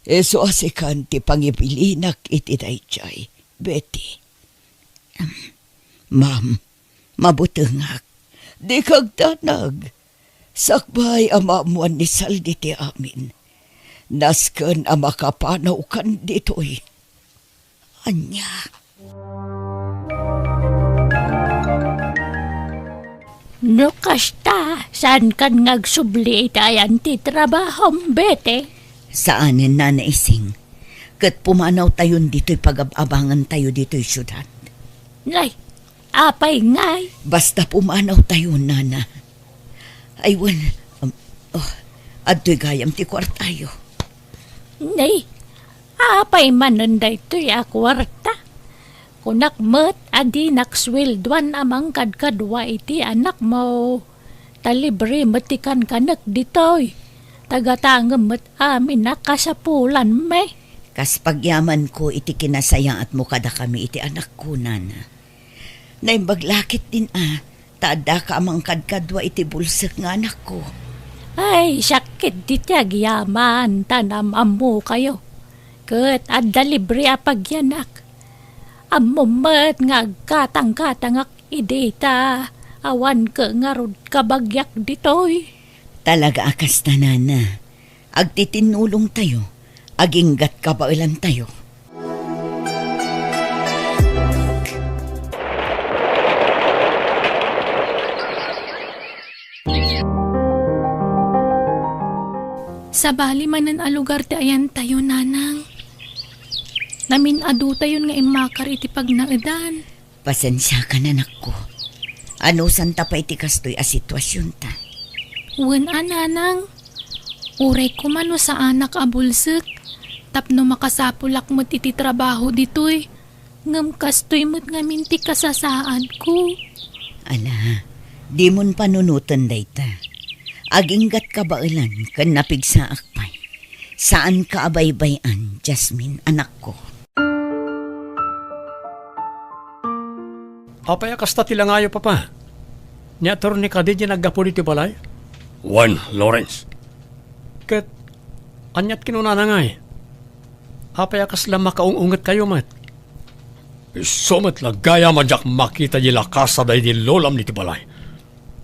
Isu a sikan ti pangibilinak iti dayjay, Betty. Ma'am, mabutengak. Dika agdanag. Sakbay a maammoan ni Saldi ti amin, nasken a makapanawkan ditoy. Ania? No kasta, saankan nga agsubli iti ayan ti trabahom, Betty? Saanen, Nana Ising. Ket pumanawtayon ditoy pagab-abangantayo ditoy siudad. Nay, apay ngay? Basta pumanawtayo, Nana. Ay, wen, um, oh, adtoy gayam ti kuartayo. Nay, apay manen daytoy a kuarta? Kunak met a dinak sueldoan a mangkadkadua iti anakmo. Ta libre met ti kankanek ditoy. Tagatangem met amin a kasapulanmi. Kas pagyamanko iti kinasayaatmo kadakami iti anakko, Nana. Naimbag la ketdin a, ta addaka a mangkadkadua iti bulsek nga anakko. Ay, siak ketdi ti agyaman, ta naam-ammokayo. Ket adda libre a pagyanak. Ammom met nga agkatangkatangak idi ta awan ket ngarud kabagiak ditoy. Talaga a kasta, Nana. Agtitinnulongtayo, aginggat kabaelantayo. Sabali manen a lugar ti ayantayo, Nanang. Namin-adutayon nga immakar iti pagnaedan. Pasensiakan, anakko. Anusanta pay ti kastoy a situasionta. Wen a, Nanang. Uray koma no saanak a bulsek tapno makasapulak met iti trabaho ditoy. Ngem kastoy met ngamin ti kasasaadko. Ala, dimon panunoten dayta. Aginggat kabaelan ken napigsaak pay. Saanka a baybay-an, Jasmine, anakko. Apay a kasta ti langayo, Papa? Ni Attorney kadi diay naggapu ditoy balay? Wen, Lawrence. Ket aniat kinunana ngay? Apay a kasla makaung-ungetkayo met? Isu met la gayam a diak makita diay lakasa daydi lolam ditoy balay.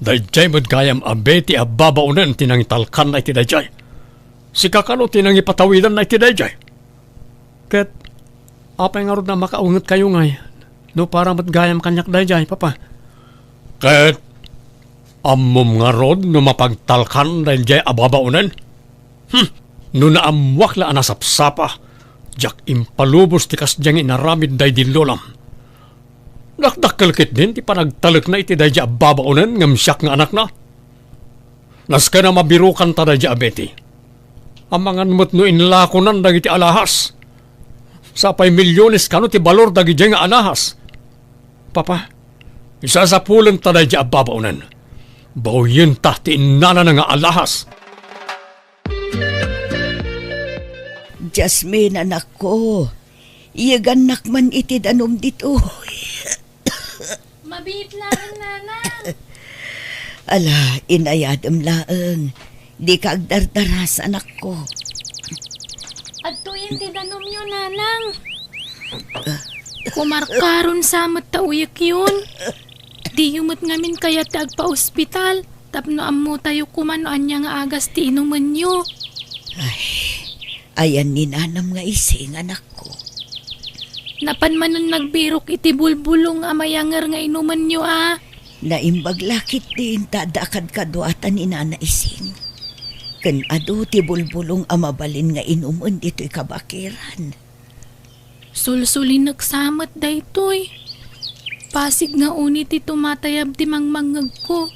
Daydiay met gayam a Betty a babaonen ti nangitalkanna iti daydiay. Sika kano ti nangipatawidanna iti daydiay. Ket apay ngarud a makaungetkayo ngay no para met gayam kaniak daydiay, Papa? Ket ammom ngarud no mapagtalkan daydiay a babaonen? Hmm, no naammoak la a nasapsapa, diak impalubos ti kasdiay nga inaramid daydi lolam. Dakdakkel ketdin ti panagtalekna iti daydiay a babaonen ngem siak nga anakna. Nasken a mabirokanta daydiay a Betty. Amangan met no inlakonan dagiti alahas. Sapay milyones kano ti balor dagidiay nga alahas. Papa, isasapulenta daydiay a babaonen. Bawyenta ti innanana nga alahas. Jasmine, anakko, iyegannak man iti danum ditoy. Mabiit laeng, Nanang. Ala, inayadem laeng. Dika agdardaras, anakko. Adtoyen ti danumyo, Nanang. Kumarkaron sa met ta uyekyon. Diyo met ngamin kayat ti agpaospital tapno ammotayo koma no ania nga agas ti inumenyo. Ay, ayan ni Nanam nga Ising, anakko. Napan manen nagbirok iti bulbulong a mayanger nga inumenyo a. Naimbag la ketdin ta adda kadkaduatan ni Nana Ising. Ken adu ti bulbulong a mabalin nga inumen ditoy kabakiran. Sulsulinek sa met daytoy. Pasig nga uni ti tumatayab ti mangmangngegko.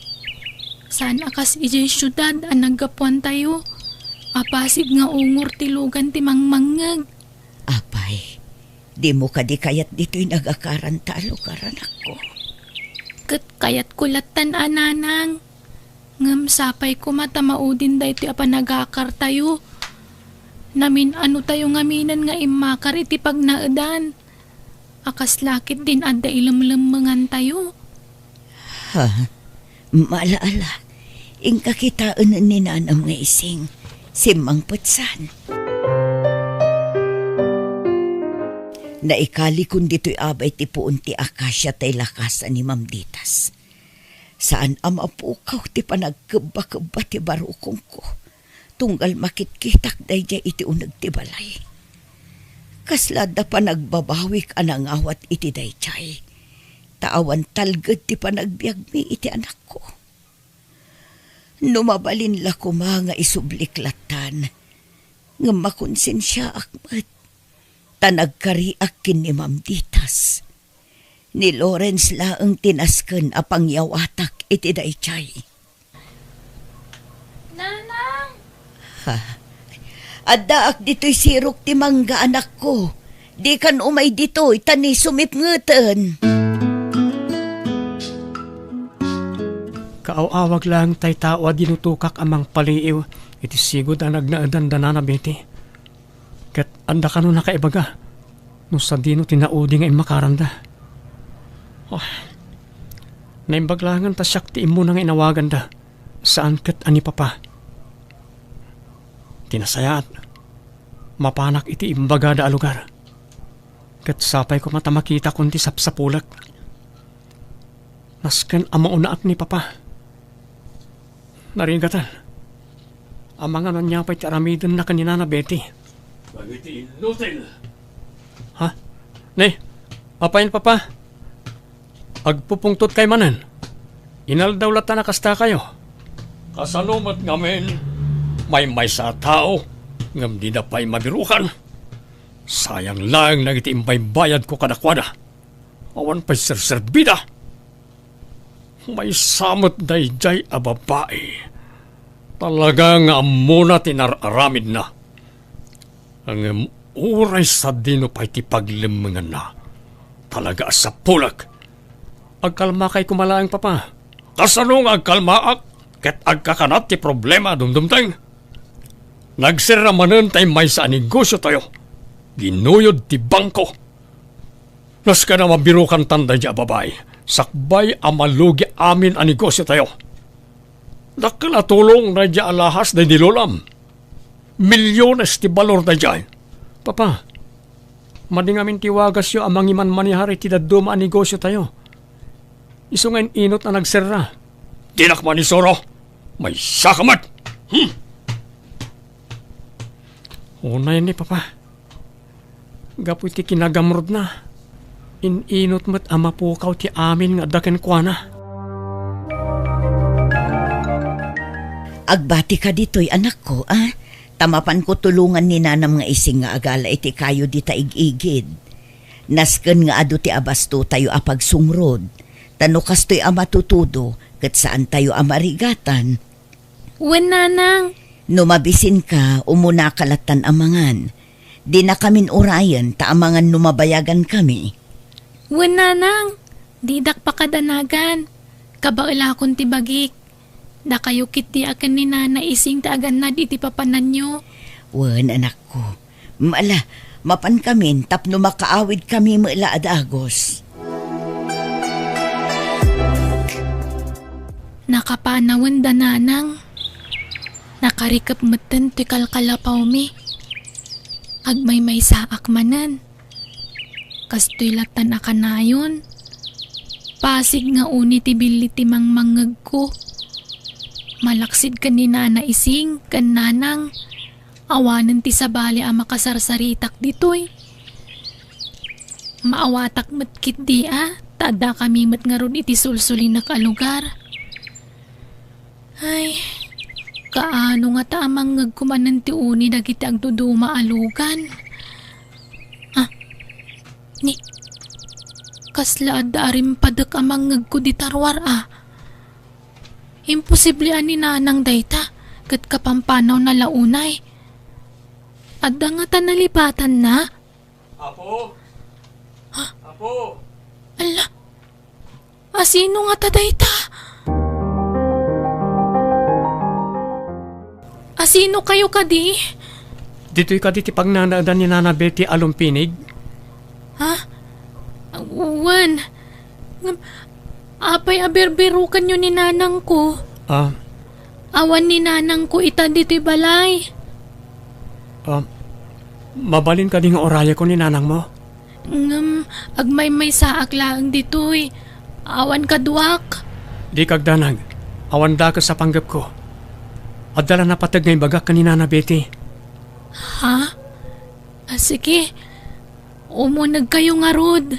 Saan a kas idiay siudad a naggapuantayo a pasig nga ungor ti lugan ti mangmangngeg. Apay, dimo kadi kayat ditoy nagakaranta a lugar, anakko? Ket kayatko lattan a, Nanang. Ngem sapay koma ta maudin daytoy a panagakartayo. Namin-anotayo ngaminen nga immakar iti pagnaedan. A kasla ketdin adda ilemlemmengantayo. Ha? Mala-ala. Inka kitaen ni Nanam nga Ising. Simmangpetsan. Naikalikon ditoy abay ti puon ti akasia tay lakasan ni Mamditas. Saan a mapukaw ti panagkebbakebba ti barukongko, tunggal makitkitak daydiay iti uneg ti balay. Kasla adda panagbabawik a nangawat iti daydiay, ta awan talged ti panagbiagmi iti anakko. No mabalin la koma nga isublik lattan, ngem makonsensiaak met, ta nagkariak ken ni Mamditas. Ni Lawrence laeng ti nasken a pangyawatak iti daydiay. Nanang! Ha? Addaak ditoy sirok ti mangga, anakko. Dikan umay ditoy, ta ni sumipngeten. Kaaw-awag laeng tay tao a dinutokak a mangpaliiw iti sigud a nagnaedan da Nana Betty. Ket adda kano nakaibaga no sadino ti naudi nga immakaranda. Ah, naimbag laengen ta siak ti immuna nga inawaganda, saan ket a ni Papa. Ti nasayaat, mapanak iti imbagada a lugar. Ket sapay koma ta makitakon ti sapsapulek. Nasken a maunaak ni Papa. Narigatan. Amangan ania pay ti aramidenna ken ni Nana Betty. Dagiti inutil. Ha? Ne, apay, Papa? Agpupungtotkay manen. Inaldaw latta a kastakayo. Kasano met ngamin, maymaysa a tao, ngem dida pay mabirukan. Sayang laeng dagiti imbaybayadko kadakuada. Awan pay serserbida. Maysa met daydiay a babai. Talaga nga ammona ti nar-aramidna. Ngem uray sadino pay ti paglemmenganna. Talaga a sapulek. Agkalmakay koma laeng, Papa. Kasano nga agkalmaak ket agkakanat ti problema a dumdumteng? Nagserra manen tay maysa a negosiotayo. Ginuyod ti bangko. Nasken a mabirukantan daydiay a babai, sakbay a malugi amin a negosiotayo. Dakkel a tulong daydiay a lahas daydi lolam. Milyones ti balor daydiay. Papa, madi ngamin ti wagasyo a mangimanmanehar iti dadduma a negosiotayo. Isu nga in-inot a nagserra. Dinak manisuro. Maysaka met. Hmm. Unay ni, Papa. Gapu iti kinagamrudna, in-inot met a mapukaw ti amin nga adda kenkuana. Agbatika ditoy, anakko, a? Ta mapanko tulongan ni Nanam nga Ising nga agala iti kayo dita ig-igid. Nasken nga adu ti abastotayo a pagsungrod, ta no kastoy a matutudo, ket saantayo a marigatan. Wen, Nanang. No mabisinka, umunaka lattan a mangan. Dinakamin urayen ta amangan no mabayagankami. Wen, Nanang. Didak pakadanagan. Kabaelakon ti bagik. Dakayo ketdi a ken ni Nana Ising ti agannad iti papananyo. Wen, anakko. Ala, mapankamin tapno makaawidkami met la a dagus. Nakapanawen da nanang. Nakarikep metten ti kalkalapawmi. Agmaymaysaak manen. Kastoy lattan a kanayon. Pasig nga uni ti billi ti mangmangngegko. Malaksid ken ni Nana Ising ken Nanang. Awanen ti sabali a makasarsaritak ditoy. Maawatak met ketdi a, ta addakami met ngarud iti sulsulinek a lugar. Ay, kaano ngata a mangngegko manen ti uni dagiti agduduma a lugan? Ah, ni, kasla adda a rimpadek a mangngegko dita ruar a. Imposible a ni Nanang dayta, ket kapampanaw na la unay. Adda ngata nalipatanna? Apo? Ha? Apo? Ala, asino ngata dayta? Asino kayo kadi? Ditoy kadi ti pagnanaedan ni Nana Betty a lumpinig? Ha? Wen. Ngem, apay a birbirokanyo ni nanangko? Ah. Awan ni nanangko ita ditoy balay. Ah, mabalin kadi nga urayeko ni nanangmo? Ngem, agmaymaysaak laeng ditoy. Awan kaduak. Dika agdanag. Awan dakes a panggepko. Adda la napateg nga ibagak ken ni Nana Betty. Ha? Ah, sige. Umunegkayo ngarud.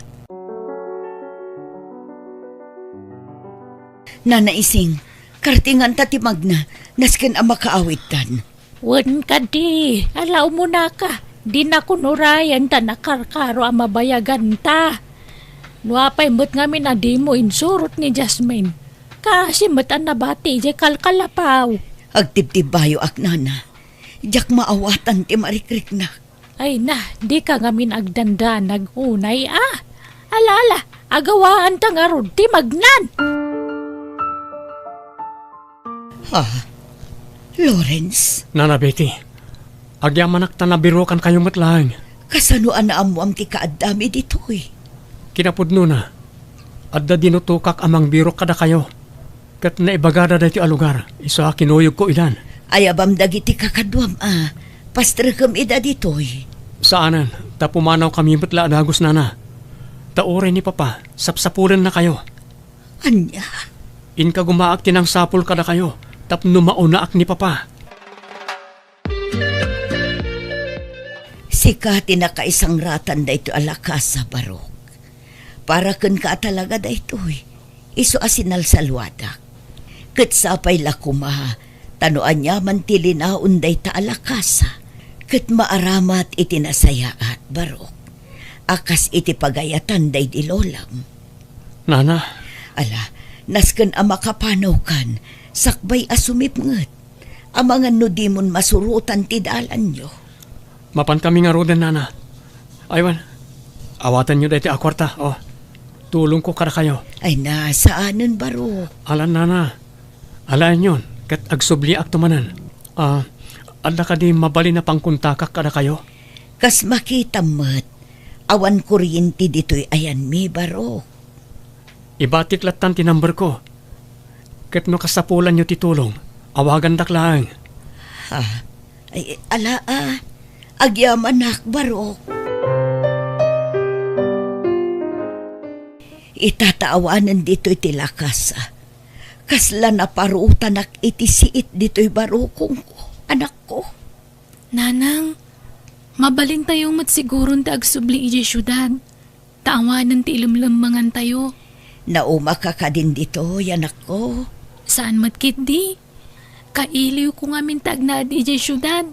Nana Ising, kartinganta ti magna, nasken a makaawidtan. Wen kadi, ala umunaka, dinakon urayen ta nakarkaro a mabayaganta. No apay met ngamin a dimo insurot ni Jasmine, kaasi met a nabati idiay kalkalapaw. Agtibtibbayoak, nana. Diak maawatan ti marikriknak. Ay na, dika ngamin agdandanag unay a. Ala, ala, agawaanta ngarud ti magnan. Ha? Lawrence? Nana Betty, agyamanak ta nabirokankayo met laeng. Kasano a naammoam ti kaaddami ditoy? Kinapudnona, adda dinutokak a mangbirok kadakayo. Ket naibagada daytoy a lugar, isu a kinuyogko idan. Ayabam dagiti kakaduam a pastrekem ida ditoy. Saanen, ta pumanawkami met la a dagus, nana. Ta uray ni papa, sapsapulennakayo. Ania? Inkagumaak ti nangsapul kadakayo, tapno maunaak ni papa. Sika ti nakaisangratan daytoy a lakasa, Barok. Para kenka a talaga daytoy, isu a sinalsaluadak. Ket sapay la koma, ta no aniaman ti linaon dayta a lakasa, ket maaramat iti nasayaat, Barok, a kas iti pagayatan daydi lolam. Nana. Ala, nasken a makapanawkan, sakbay a sumipnget. Amangan no dimon masurotan ti dalanyo. Mapankami ngaruden, nana. Aywan, awatenyo daytoy a kuarta, o. Tulongko kadakayo. Ay na, saanen, Barok. Alan, nana. Alaenyon, ket agsubliakto manen. Ah, adda kadi mabalin a pangkontakak kadakayo? Kas makitam met, awan kuryente ditoy ayanmi, Barok. Ibatik lattan ti numberko. Ket no kasapulanyo ti tulong, awagandak laeng. Ha? Ay, ala a. Agyamanak, Barok. Ita ta awanen ditoy ti lakasa. Kasla naparutanak iti siit ditoy barukongko, anakko. Nanang, mabalintayo met siguron ti agsubli idiay siudad. Ta awanen ti ilemlemmengantayo. Naumaka kadin ditoy, anakko? Saan met ketdi. Kailiwko ngamin ti agnaed idiay siudad.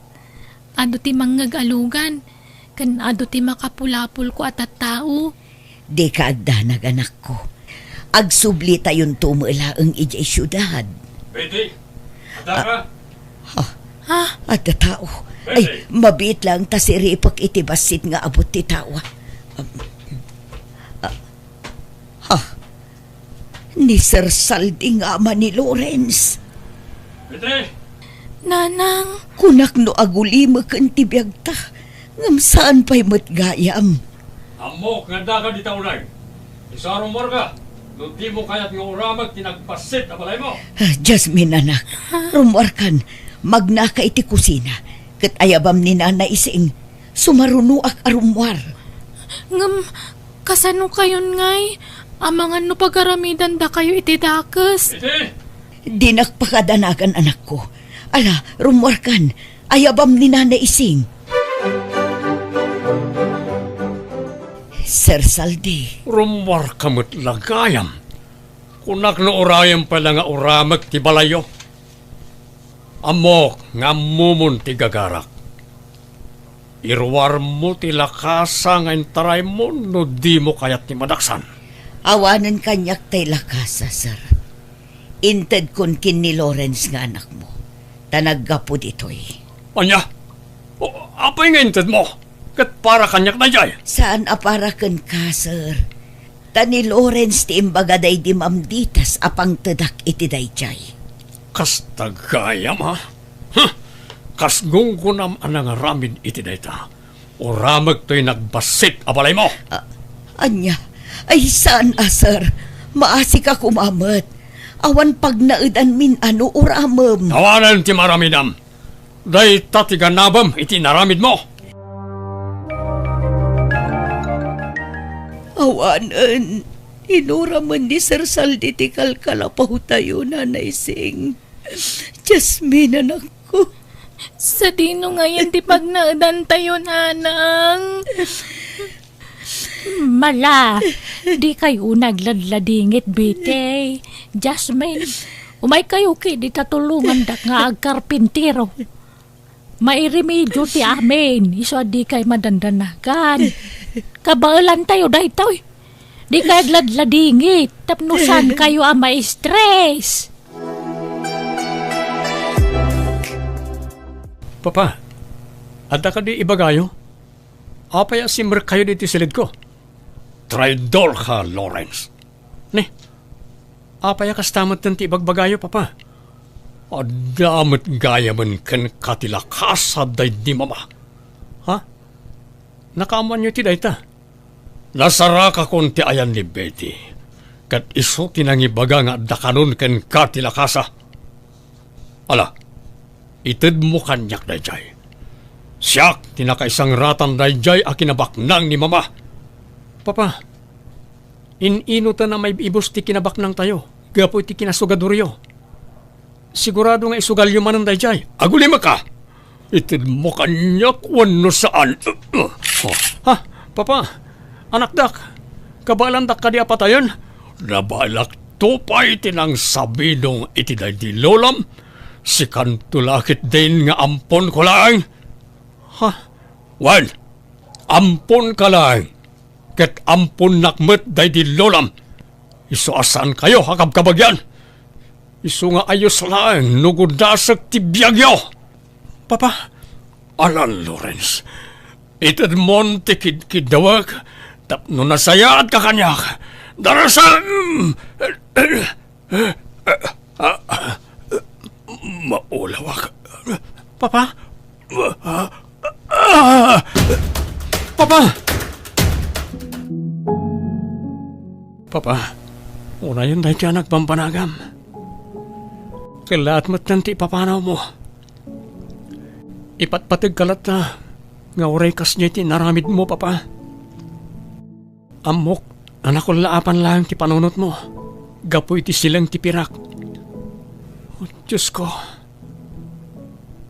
Adu ti mangngeg a lugan, ken adu ti makapulapolko a tattao. Dika agdanag, anakko. Agsublitayonto met laeng idiay siudad. Betty! Adda ka? Ha? Ha? Adda tao. Ay, mabiit laeng ta siripek iti bassit nga abut ti tao. Um, ah, ha? Ni Sir Saldi nga ama ni Lawrence. Betty! Nanang! Kunak no agulimeken ti biagta, Ngem saan pay met gayam. Ammok nga addaka dita unay. Isu a rummuarka, no dimo kayat nga uramek ti nagbassit a balaymo. Ah, Jasmine, anak, rummuarkan, magnaka iti kusina, ket ayabam ni Nana Ising, sumarunoak a rummuar. Ngem, kasano kayon ngay? Amangan no pagaramidandakayo iti dakes. Iti? Dinak pakadanagan, anakko. Ala, rummuarkan, ayabam ni Nana Ising. Sir Saldi. Rummuarka met la gayam. Kunak no urayem pay la nga uramek ti balayyo. Ammok nga ammomon ti gagarak. Iruarmo ti lakasa nga intaraymo no dimo kayat ti madaksan. Awanen kaniak tay lakasa, sir. Intedkon ken ni Lawrence nga anakmo, ta naggapu ditoy. Ania? O, apay nga intedmo? Ket para kaniak daydiay? Saan a para kenka, sir. Ta ni Lawrence ti imbaga daydi mamditas a pangtedak iti daydiay. Kasta gayam, a? Huh! Kas gunggonam a nangaramid iti dayta, uramek toy nagbassit a balaymo. A-, ania? Ay, saan a, sir. Maasika koma met. Awan pagnaedanmin a no uramem. Awanen ti maaramidam. Dayta ti ganabem iti inaramidmo. Awanen, inuramen ni Sir Saldi ti kalkalapawtayo, Nanay Sing. Jasmine, anakko. Sadino ngayen ti pagnaedantayo, nanang? Mala, dikayo nagladladingit, Betty. Jasmine, umaykayo ketdi ta tulongandak nga agkarpintero. Mairemedio ti amin, isu a dikay madandanagan. Kabaelantayo daytoy. Dikay agladladingit, tapno saankayo a ma-stress. Papa, adda kadi ibagayo? Apay a simrekkayo ditoy silidko? Traidorka, Lawrence. Ni, apay a kasta metten ti ibagbagayo, Papa? Adda met gayamen kenka ti lakasa daydi mama. Ha? Nakaammoanyo ti dayta? Nasarakakon ti ayan ni Betty, ket isu ti nangibaga nga adda kanon kenka ti lakasa. Ala, itedmo kaniak daydiay. Siak ti nakaisangratan daydiay a kinabaknang ni Mama. Papa, in-inoten a maib-ibus ti kinabaknangtayo gapu iti kinasugadoryo. Sigurado nga isugalyo manen daydiay. Agulimekka! Itedmo kaniak wenno saan? Ha, Papa, anakdak, kabaelandak kadi a patayen? Nabaelakto pay ti nangsabidong iti daydi lolam, sikanto la ketdin nga amponko laeng. Ha? Wen, amponka laeng, ket amponnak met daydi lolam. Isu a saankayo a kabkabagian. Isu nga ayos laeng no gudasek ti biagyo. Papa, alan, Lawrence. Itedmon ti kidkiddawek tapno nasayaat ka kaniak. Darasem! Maulawak. Papa? Papa! Papa, unayen daytoy a nagbambanagam. Kellaat metten ti ipapanawmo. Ipatpategka latta nga uray kasdiay ti inaramidmo, Papa. Ammok a nakullaapan laeng ti panunotmo gapu iti sileng ti pirak. O Diosko,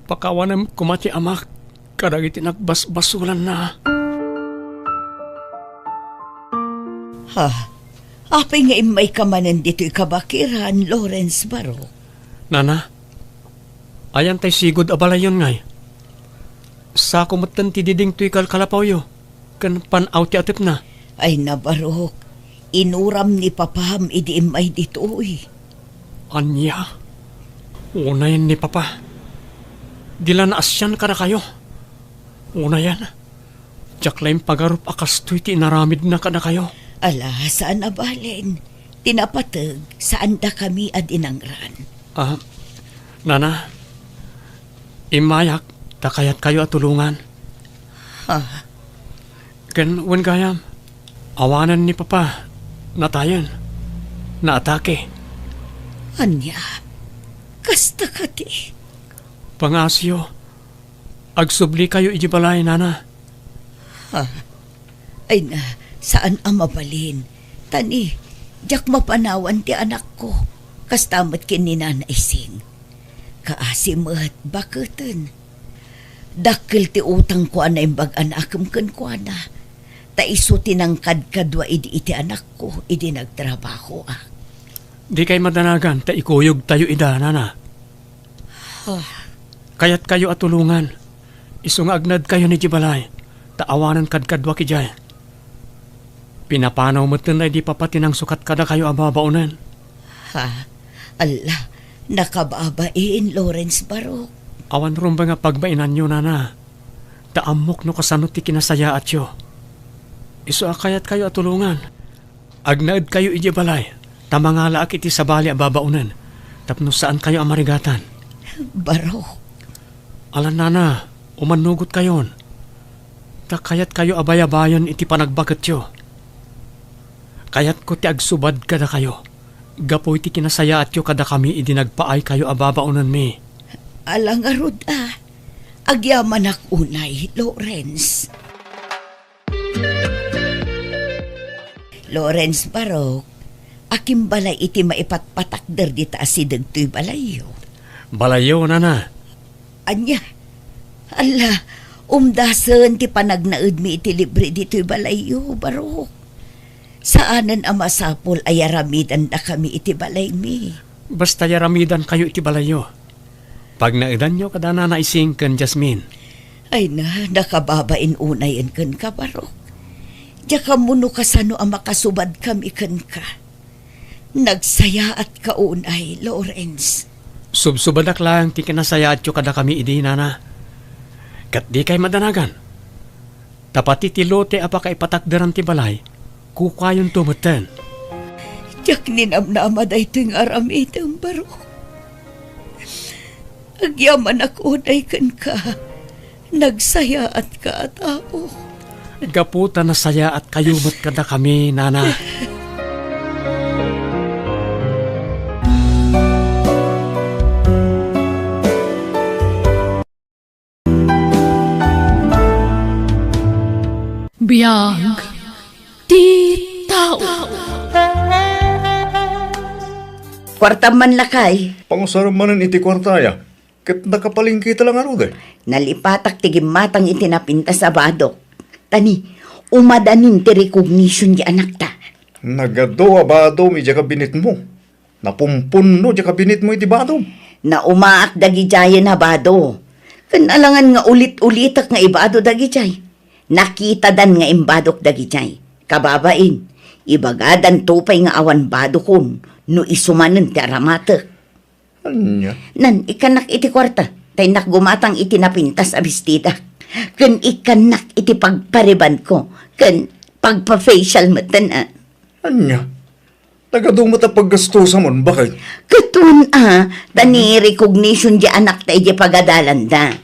pakawanem koma ti amak kadagiti nagbasbasolanna. Ha? Apay nga immayka manen ditoy kabakiran, Lawrence Barok? Nana, ayan tay sigud a balayyon ngay? Sako metten ti diding toy kalkalapawyo ken pan-aw ti atepna. Ay, nabarok, inuram ni papam idi immay ditoy. Ania? Unayen ni papa. Di la naasian kadakayo. Unayen, diak la impagarup a kastoy ti inaramidna kadakayo. Ala, saan a balen. Ti napateg, saandakami a dinangran. Ah, Nana, immayak ta kayatkayo a tulongan. Ah. Ken wen gayam, awanen ni Papa, natayen, naatake. Ania? Kasta kadi? Pangaasiyo, agsublikayo idiay balay, Nana. Ha? Ay na, saan a mabalin. Tani, diak mapanawan ti anakko. Kasta met ken ni Nana Ising. Kaasi met, baketen. Dakkel ti utangko a naimbag a naakem kenkuana. Ta isu ti nangkadkadua idi iti anakko, idi nagtrabahoak. Dikay madanagan ta ikuyogtayo ida, Nana. Ah. Kayatkayo a tulongan. Isu nga agnaedkayon idiay balay, ta awanen kadkaduak idiay. Pinapanaw metten daydi Papa ti nangsukat kadakayo a babaonen. Ha? Alla, nakababain, Lawrence Barok. Awan rumbeng a pagbainanyo, Nana. Ta ammok no kasano ti kinasayaatyo. Isu a kayatkayo a tulongan. Agnaedkayo idiay balay, ta mangalaak iti sabali a babaonen, tapno saankayo a marigatan. Barok. Alan, Nana, umannugotkayon. Ta kayatkayo a bayabayen iti panagbaketyo. Kayatko ti agsubad kadakayo, gapu iti kinasayaatyo kadakami idi nagpaaykayo a babaonenmi. Ala ngarud a, agyamanak unay, Lawrence. Lawrence Barok, akin balay iti maipatpatakder dita asideg toy balayyo? Balayyo, Nana. Ania? Alla, umdasen ti panagnaedmi iti libre ditoy balayyo, Barok. Saanen a masapul a yaramidandakami iti balaymi. Basta yaramidankayo iti balayyo. Pagnaedanyo kada Nana Ising ken Jasmine. Ay na, nakababain unayen kenka, Barok. Diak ammo no kasano a makasubadkami kenka. Nagsayaatka unay, Lawrence. Subsubadak laeng ti kinasayaatyo kadakami idi, Nana. Ket dikay madanagan. Ta pati ti lote a pakaipatakderan ti balay, kukuayonto metten. Diak ninamnama daytoy nga aramidem, Barok. Agyamanak unay kenka, nagsayaatka a tao. Gapu ta nasayaatkayo met kadakami, Nana. Biag ti tao. Kuartam man, lakay. Pangusarem manen iti kuartaya, ket nakapalengketa la ngarud, eh. Nalipatak ti gimmatang iti napintas a badok. Tani, umadanin ti recognition ti anakta. Nagadu a badom idiay kabinetmo. Napumpunno diay kabinetmo iti badom. Naumaak dagidiayen a bado. Ken alangan nga ulit-ulitak nga ibado dagidiay. Nakitadan nga imbadok dagidiay. Kababain, ibagadanto pay nga awan badokon no isu manen ti aramatek. Ania? Nan, ikkannak iti kuarta. Ta innak gumatang iti napintas a bestidak. Ken ikkannak iti pagparibanko. Ken pagpa-facial metten, a. Ania? Nagadu met a paggastusam, baket. Ket wen a, ta ni recognition diay anakta idiay pagadalanda.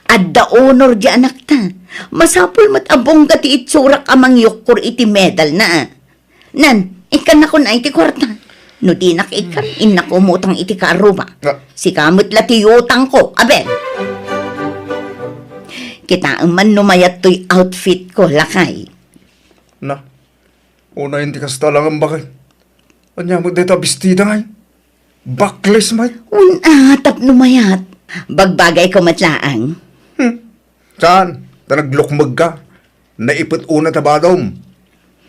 Adda honor diay anakta. Masapul met a bongga ti itsurak a mangyukkor iti medalna. Nan, ikkannakon ay ti kuarta. No dinak ikkan, innak umutang iti karruba. Ah. Sika met la ti utangko, Abel. Kitaem man no mayat toy outfitko, lakay. Na, Unayen ti kasta, alangan, baket. Ania met dayta a bestida ngay? Backless met. Wen a, tapno mayat. Bagbagayko met laeng. Hmm. Saan? Ta naglukmegka. Naipet unay ta badom.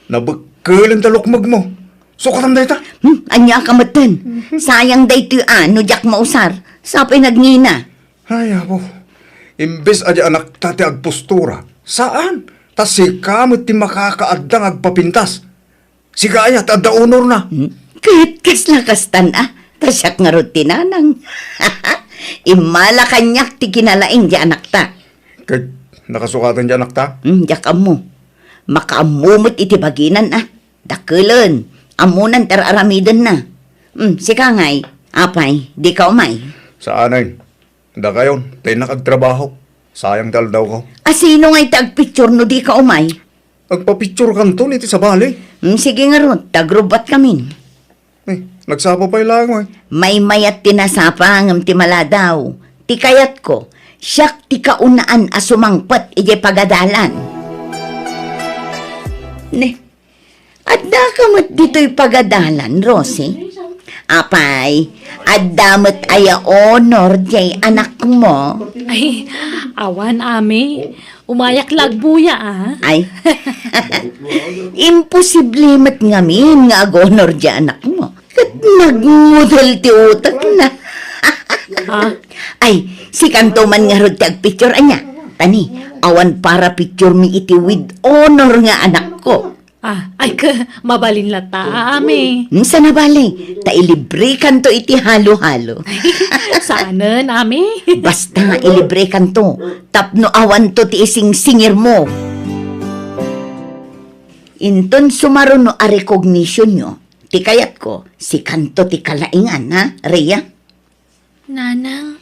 Nabekkelen ta lukmegmo. Sukatam dayta. Hmm, ania ka metten? Sayang daytoy a, no diak mausar. Sapay nagngina. Ay, apo. Imbes a di anakta ti agpostura, saan? Ta sika met ti makakaadda nga agpapintas. Sika aya ti adda honorna. Hmm? Ket kasla kastan a, ta siak ngarud ti nanang. Immala kaniak ti kinalaing di anakta. Ket nakasukaten di anakta? Hmm, diak ammo. Makaammo met iti baginan a. Dakkelen, ammonan ti ar-aramidenna. Hmm, sika ngay, apay, dika umay? Saanen. Dakayon, ta innak agtrabaho. Sayang ti aldawko. A, sino ngay ti agpicture no dika umay? Agpapicturekanton iti sabali. Hmm, sige ngarud, ta agrubbuatkamin. Eh, nagsapa pay laeng, oy. Maymayat ti nasapa ngem ti maladaw. Ti kayatko, siak ti kaunaan a sumangpet idiay pagadalan. Ne, addaka met ditoy pagadalan, Rosie? Apay, adda met aya honor diay anakmo? Ay, awan, Ami. Umayak la agbuya, a. Ay. Imposible met ngamin nga ag-honor diay anakmo. Ket nagngudel ti utekna. A? Ay, sikanto man ngarud ti agpicture, ania? Tani, awan para picture mi iti with honor nga anakko. A, ay, ke, mabalin latta, Ami. Hmm, saan a bale, ta ilibrekanto iti halo-halo. Saanen, Ami. Basta, ilibrekanto. Tapno awanto ti isingsingirmo. Inton sumaruno a recognitionyo, ti kayatko, sikanto ti kalaingan, ha, Rhea? Nanang.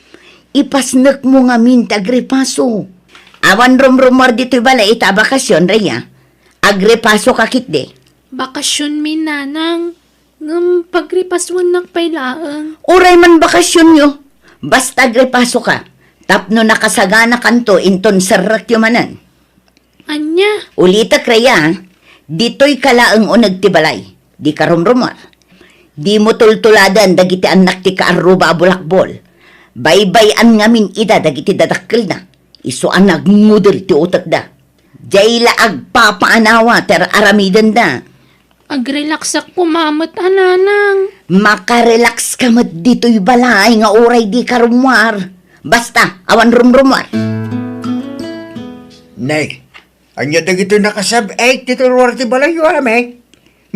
Ipasnekmo ngamin ti agripaso. Awan rumrumuar ditoy balay ita a bakasion, Rhea. Agripasoka ketdi. Bakasionmi, Nanang. Ngem pagripasuennak pay laeng. Uray man bakasionyo, basta agripasoka, tapno nakasaganakanto inton serrekyo manen. Ania? Ulitek, Rhea, ditoyka laeng uneg ti balay. Dika rumrumuar. Dimo tultuladen dagiti annak ti kaarruba a bulakbol. Baybay-an ngamin ida dagiti dadakkelna. Isu a nagngudel ti utekda. Diay la agpapaanawa ti ar-aramidenda. Agrelaxak koma met a, Nanang. Makarelaxka met ditoy balay nga uray dika rummuar. Basta, awan rumrumuar. Nay, ania dagitoy nakasab-ek ditoy ruar ti balayyo, Ami?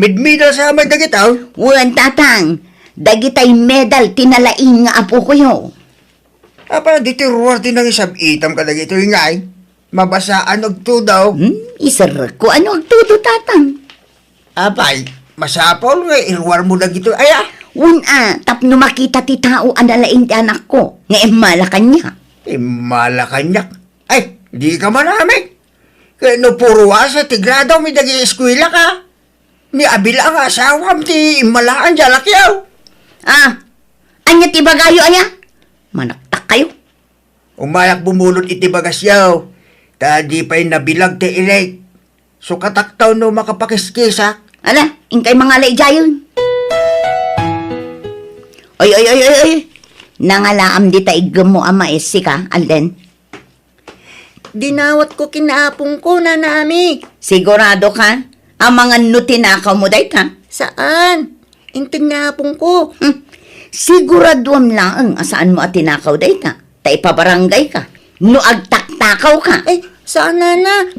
Midmedal sa met dagitoy? Wen, Tatang. Dagitay medal ti nalaing nga apokoyo. Apay, ditoy ruar ti nangisab-itam kadagitoy ngay? Mabasaan no agtudo. Hmm, iserrekko no agtudo, Tatang. Apay, masapul nga iruarmo dagitoy aya? Wen a, tapno makita ti tao a nalaing ti anakko, nga immala kaniak. Immala kaniak? Ay, dika man, Ami. Ket no puro A sa ti gradom idiay eskuelaka, ni Abel nga asawam ti immalaan diay alakyo. A, ania ti ibagayo aya? Manaktakkayo. Umayak bumulod iti bagasyo, ta di pay nabilag ti ilik. Sukatakto no makapakiskisak. Ala, inkay mangala idiayen. Oy, oy, oy, oy, oy. Nangalaam dita iggemmo a mais, sika, Alden. Dinawatko ken apongko, Nana Ami. Sigurado ka? Amangan no tinakawmo dayta? Saan. Inted ni apongko. Hmm. Siguraduam laeng a saanmo a tinakaw dayta. Ta ipabarangayka. No agtaktakawka. Ay, saan, Nana?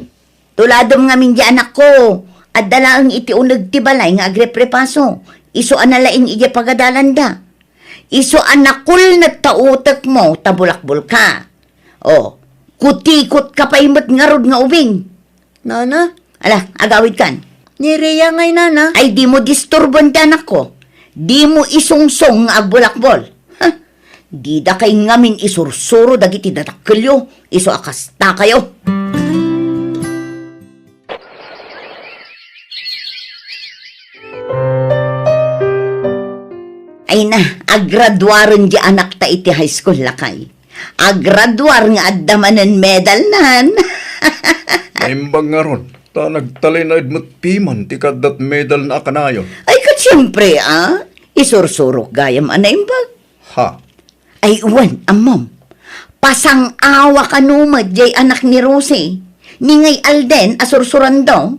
Tuladem ngamin diay anakko. Adda laeng iti uneg ti balay nga agreprepaso. Isu a nalaing idiay pagadalanda. Isu a nakulnet ta utekmo ta bulakbolka. O, kutikotka pay met ngarud nga ubing. Nana? Ala, agawidkan. Ni Rhea ngay, Nana. Ay, dimo disturboen ti anakko. Dimo isungsong nga agbulakbol. Ha? Didakay ngamin isursuro dagiti dadakkelyo, isu a kastakayo. Ay na, agraduaren diay anakta iti high school, lakay. Agraduar nga adda manen medalnan. Naimbag ngarud, ta nagtalinaed met piman ti kaaddat medalna a kanayon. Ay, ket siempre, a. Isursurok gayam a naimbag. Ha? Ay, wen, ammom. Pasang-awa kano met diay anak ni Rosie. Ni ngay Alden a sursurando.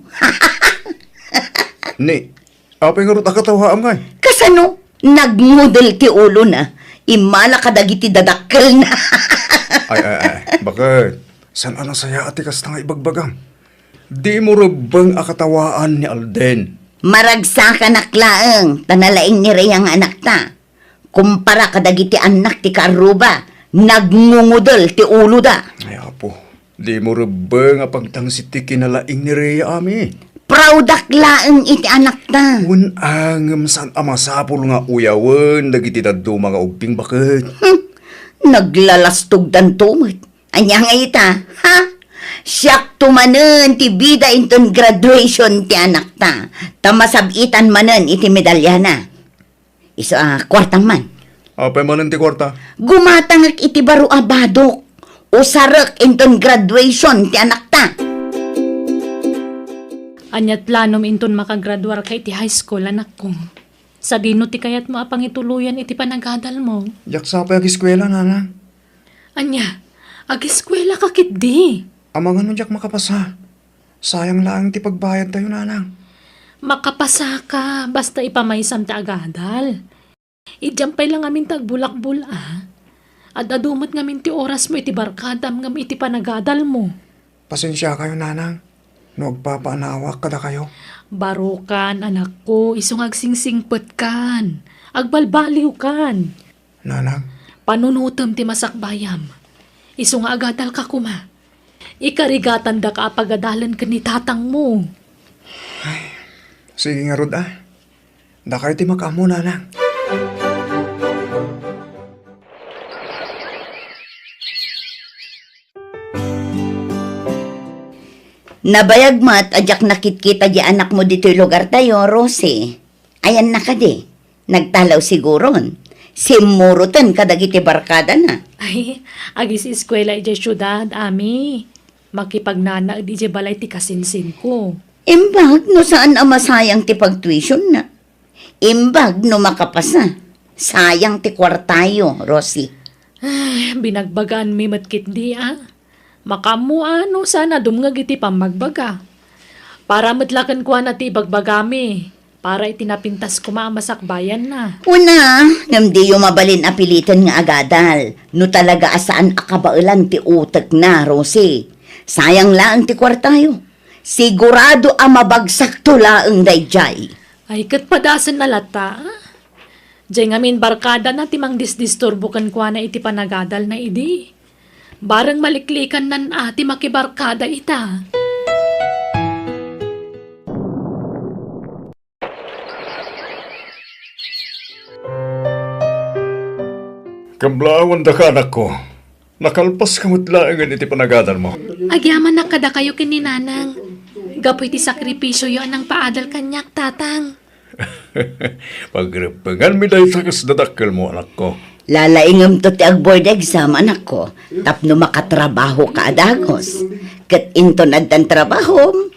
Ni, apay ngarud a katawaam ngay? Kasano? Nagngudel ti ulona. Immala kadagiti dadakkelna. Ay, ay, ay. Baket, saan a nasayaat ti kasta nga ibagbagam? Dimo rebbeng a katawaan ni Alden. Maragsakanak laeng, ta nalaing ni Rhea nga anakta. Kumpara kadagiti annak ti kaarruba, nagngungudel ti uloda. Ay, Apo, dimo rebbeng a pagtangsit ti kinalaing ni Rhea, Ami. Proudak laeng iti anakta. Wen, ngem saan a masapul nga uyawen dagiti dadduma nga ubbing, baket. Hmm, naglalastogdanto met. Ania nga ita? Ha? Siakto manen ti bida inton graduation ti anakta, ta masab-itan manen iti medalyana. Isu a kuartam man. Apay manen ti kuarta? Gumatangek iti baro a badok. Usarek inton graduation ti anakta. Ania ti planom inton makagraduarka iti high school, anakko? Sadino ti kayatmo a pangituloyan iti panagadalmo? Diak sa pay ageskuela, nanang. Ania, ageskuelaka ketdi? Amangan no diak makapasa. Sayang laeng ti pagbayadtayo, nanang. Makapasaka, basta ipamaysam ti agadal. Idiam pay la ngamin ti agbulakbul-a. Ad-adu met ngamin ti orasmo iti barkadam ngem iti panagadalmo. Pasensiakayo, nanang, no agpapaanaawak kadakayo. Barokan, anakko, isu nga agsingsingpetkan, agbalbaliwkan. Nanang. Panunotem ti masakbayam. Isu nga agadalka koma. Ikarigatandaka a pagadalen ken ni tatangmo. Ay, sige ngarud, a. Dakayo ti makaammo, nanang. Nabayag met a diak nakitkita di anakmo ditoy lugartayo, Rosie. Ayanna kadi? Nagtalaw siguron. Simmuroten kadagiti barkadana. Ay, agis-eskuela idiay siudad, Ami. Makipagnanaed idiay balay ti kasinsinko. Imbag no saan a masayang ti pagtuisionna. Imbag no makapasa. Sayang ti kuartayo, Rosie. Ay, binagbagaanmi met ketdi, a. Makaammo a no saan a dumngeg iti pammagbaga. Para met la kenkuana ti ibagbagami. Para iti napintas koma a masakbayanna. Una, ngem diyo mabalin a piliten nga agadal. No talaga a saan a kabaelan ti utekna, Rosie. Sayang laeng ti kuartayo. Sigurado a mabagsakto laeng daydiay. Ay, ket padasenna latta, a? Diay ngamin barkadana ti mangdisdisturbo kenkuana iti panagadalna idi. Bareng maliklikannan a ti makibarkada ita. Kablaawan daka, anakko. Nakalpaska met laengen iti panagadalmo. Agyamanak kadakayo ken ni Nanang. Gapu iti sakripisioyo a nangpaadal kaniak, Tatang. Pagreppenganmi dayta kas dadakkelmo, anakko. Lalaingemto ti agboard exam, anakko, tapno makatrabahoka a dagus. Ket inton addan trabahom,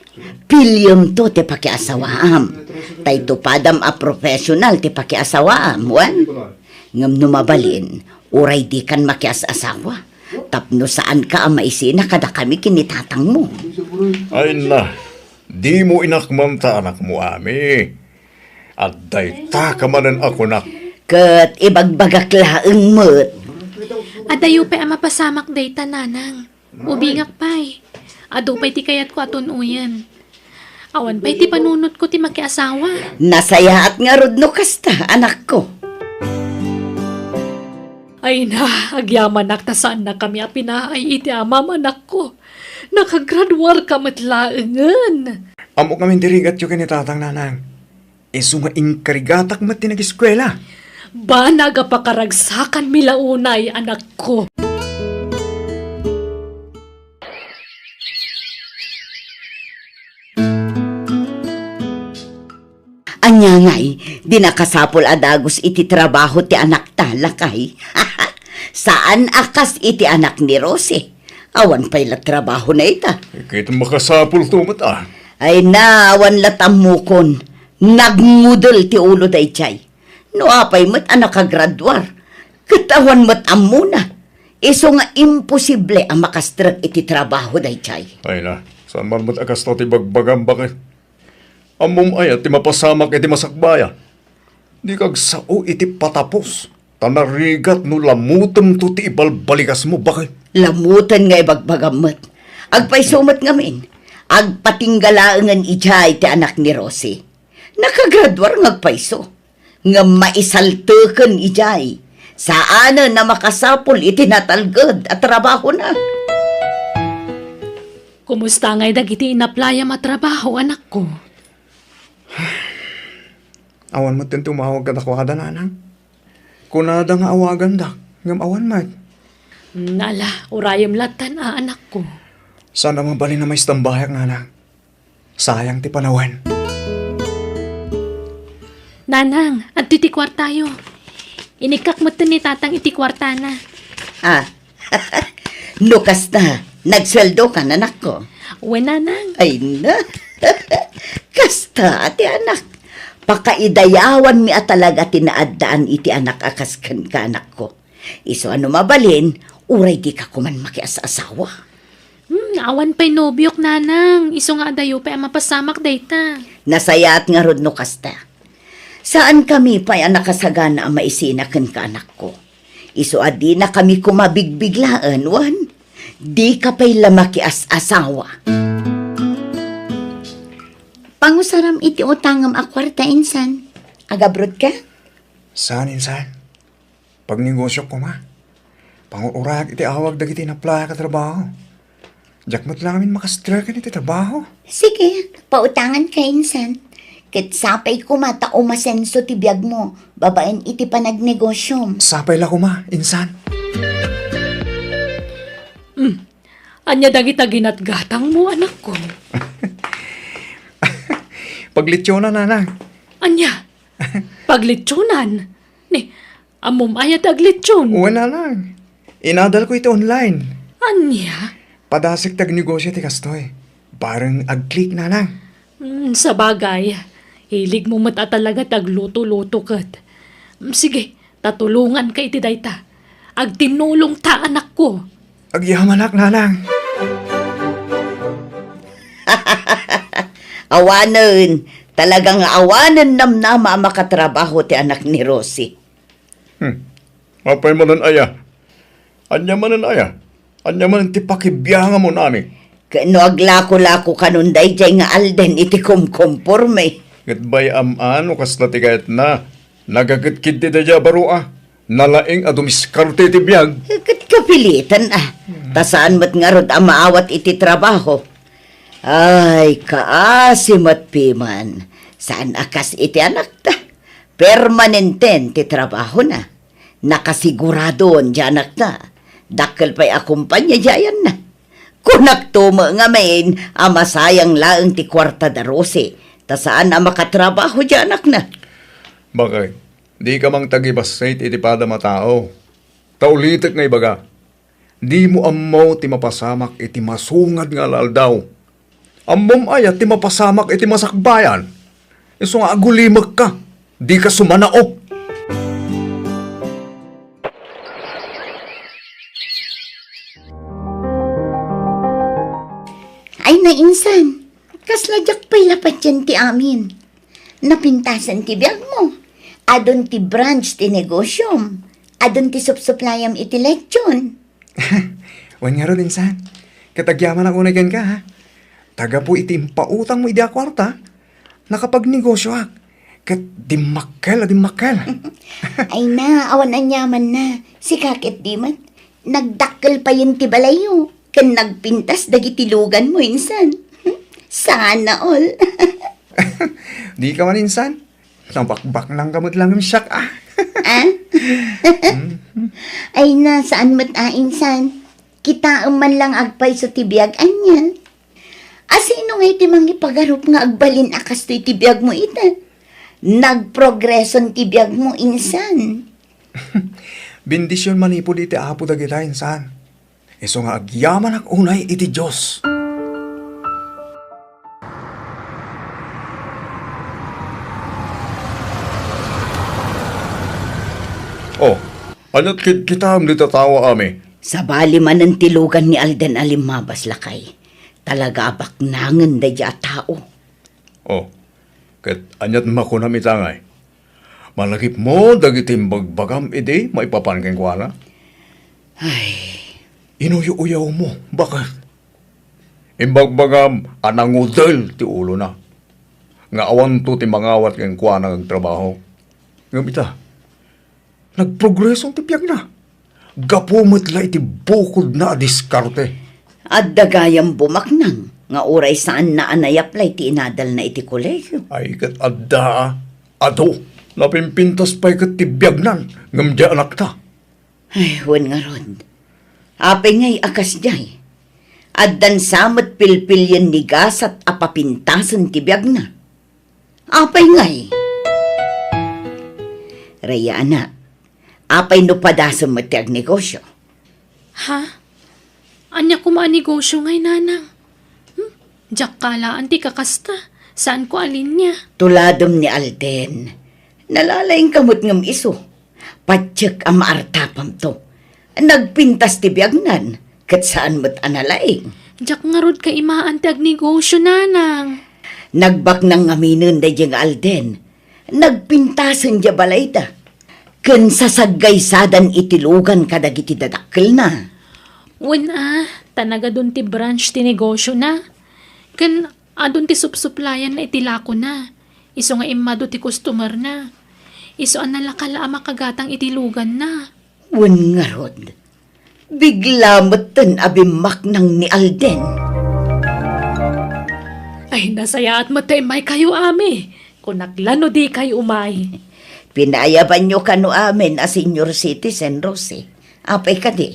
piliyemto ti pakiasawaam. Tay tupadam a professional ti pakiasawaam, wen? Ngem no mabalin, uray dikan makias-asawa. Tapno saanka a maisina kadakami ken ni tatangmo. Ay na, dimo inakmanta anakmo, Ami. Adda itaka manen a kunak. Ket ibagbagak laeng met. Adayo pay a mapasamak dayta, Nanang. Ubingak pay. Adu pay ti kayatko a tun-oyen. Awan pay ti panunotko ti makiasawa. Nasayaat ngarud no kasta, anakko. Ay na, agyamanak ta saannakami a pinaay iti amam, anakko. Nakagraduarka met laengen. Ammok ngamin ti rigatyo ken ni Tatang, Nanang. Isu nga inkarigatak met ti nageskuela. Banag a pakaragsakanmi la unay, anakko. Ania ngay, di nakasapul a dagus iti trabaho ti anakta, lakay? Saan a kas iti anak ni Rosie. Awan pay la trabahona ita. Ket makasapulto met a. Ay na, awan la tammukon. Nagngudel ti ulo daydiay. No apay met a nakagraduar, ket awan met ammona. Isu nga imposible a makastrek iti trabaho daydiay. Ay na, saan man met a kasta ti bagbagam, baket? Ammom aya ti mapasamak iti masakbayan? Dika agsao iti patapos, ta narigat no lamutemto ti ibalbalikasmo, baket. Lamutem nga ibagbagam met. Agpayso met ngamin, agpatingga laengen idiay ti anak ni Rosie. Nakagraduar nga agpayso, ngem maisalteken idiay. Saanen a makasapul iti natalged a trabahona. Kumusta ngay dagiti inaplayam a trabaho, anakko? Awan met ti umawag kadakuada, nanang. Kunada nga awagandak, ngem awan met. Nala, urayem lattan a anakko. Saan a mabalin a maistambayak, nanang. Sayang ti panawen. Nanang, adtoy ti kuartayo. Inikkak metten ni tatang iti kuartana. Ah, no kasta, nagsueldokan, anakko? Wen, nanang. Ay na, kasta ti anak. Pakaidayawanmi a talaga ti naaddaan iti anak a kas kenka, anakko. Isu a no mabalin, uray dika koman makias-asawa. Hmm, awan pay nobiok, nanang. Isu nga adayo pay a mapasamak dayta. Nasayaat ngarud no kasta. Saankami pay a nakasagana a maisina kenka, anakko. Isu a dinakami koma bigbiglaen, wen? Dika pay la makias-asawa. Pangusaram iti utangem a kuarta, insan. Agabrodka? Saan, insan. Pagnegosiok koma. Pangur-urayak iti awag dagiti inaplayak a trabaho. Diak met la ngamin makastreken iti trabaho. Sige, pautanganka, insan. Ket sapay koma ta umasenso ti biagmo babaen iti panagnegosiom. Sapay la koma, insan. Hmm. Ania dagita ginatgatangmo, anakko? Paglitsonan, nanang. Ania? Paglitsonan? Ni, ammom aya ti aglitson? Wen, nanang. Inadalko iti online. Ania? Padasek ti agnegosio ti kastoy. Bareng ag-click, nanang. Hmm, sabagay, hiligmo met a talaga ti agluto-luto ket. Hmm, sige, ta tulonganka iti dayta. Agtinnulongta, anakko. Agyamanak, nanang. Awanen, talaga nga awanen namnama a makatrabaho ti anak ni Rosie. Hmm. Apay manen aya? Ania manen aya? Ania manen ti pakibiangamon, ami? Ket no aglako-lako kanon daydiay nga Alden iti kumkumporme. Ket bay-am a no kasla ti kayatna. Nagakidkiddi daydiay a baro a. Nalaing a dumiskarte iti biag. Ket kapilitan a. Ta saan met ngarud a maawat iti trabaho. Ay, kaasi met piman. Saan a kas iti anakta. Permanenten ti trabahona. Nakasiguradon ti anakta. Dakkel pay a kompania ti ayanna. Kunakto met ngamin a masayang laeng ti kuarta da Rosie, ta saan a makatrabaho ti anakna. Bakay, dika mangtagibassit iti padam a tao. Ta ulitek nga ibaga, dimo ammo ti mapasamak iti masungad nga aldaw. Ammom aya ti mapasamak iti masakbayan? Isu nga agulimekka, dika sumanao. Ay, nainsan, kasla diak pay la patien ti amin. Napintasan ti biagmo. Adun ti branch ti negosiom. Adun ti supsuplayam iti lechon. Wen ngarud, insan. Ket agyamanak unay kenka, ha? Ta gapu iti impautangmo idi a kuarta, nakapagnegosioak. Ket dimmakkel a dimmakkel. Ay na, awan aniamanna. Sika ket di met. Nagdakkel payen ti balayyo. Ken nagpintas dagiti luganmo, insan. Sana all. Dika man, insan. Nabakbaknangka met lang siak, ah. Ah? Ay na, saan met a, insan. Kitaem man lang agpayso ti biag ania. Asino ngay ti mangipagarup nga agbalin a kastoy ti biagmo ita? Nagprogreson ti biagmo, insan. Bendision manipud iti Apo dagita, insan. Isu nga agyamanak unay iti Dios. Oh, aniat kidkitaem dita tao, ami? Sabali manen ti lugan ni Alden a limmabas, lakay. Talaga a baknangen daydiay a tao. Oh, ket aniat makunam ita ngay? Malagipmo dagiti imbagbagam idi maipapan kenkuana? Ay. Inuyo-uyawmo, baket? Imbagbagam a nangudel ti ulona, nga awanto ti mangawat kenkuana nga agtrabaho. Ngem ita, nagprogreso ti biagna. Gapu met la iti bukodna a diskarte. Adda gayam bumaknang nga uray saanna a nayaplay ti inadalna iti kolegio. Ay, ket adda, a. Adu, napimpintas pay ket ti biagnan, ngem di anakta. Ay, wen ngarud. Apay ngay a kasdiay? Addan sa met pilpilien ni gasat a papintasen ti biagna. Apay ngay? Rhea, anak, apay no padasem met ti agnegosio? Ha? Ania koma a negosio ngay, nanang? Hmm? Diak kalaan ti kakasta. Saanko a linia. Tuladem ni Alden. Nalalaingka met ngem isu. Patiek a maartapamto. Nagpintas ti biagnan, ket saan met a nalaing. Diak ngarud kaimaan ti agnegosio, nanang. Nagbaknang ngaminen daydiay nga Alden. Nagpintasen diay balayda. Ken sasaggaysadan iti lugan kadagiti dadakkelna. Wen a, ta nagadun ti branch ti negosiona. Ken adun ti supsuplayanna iti lakona. Isu nga immadu ti customerna. Isu a nalaka la a makagatang iti luganna. Wen ngarud, bigla metten a bimmaknang ni Alden. Ay, nasayaat met ta immaykayo, Ami. Kunak la no dikay umay. Pinayabanyo kano amin a senior citizen, Rosie. Apay kadi?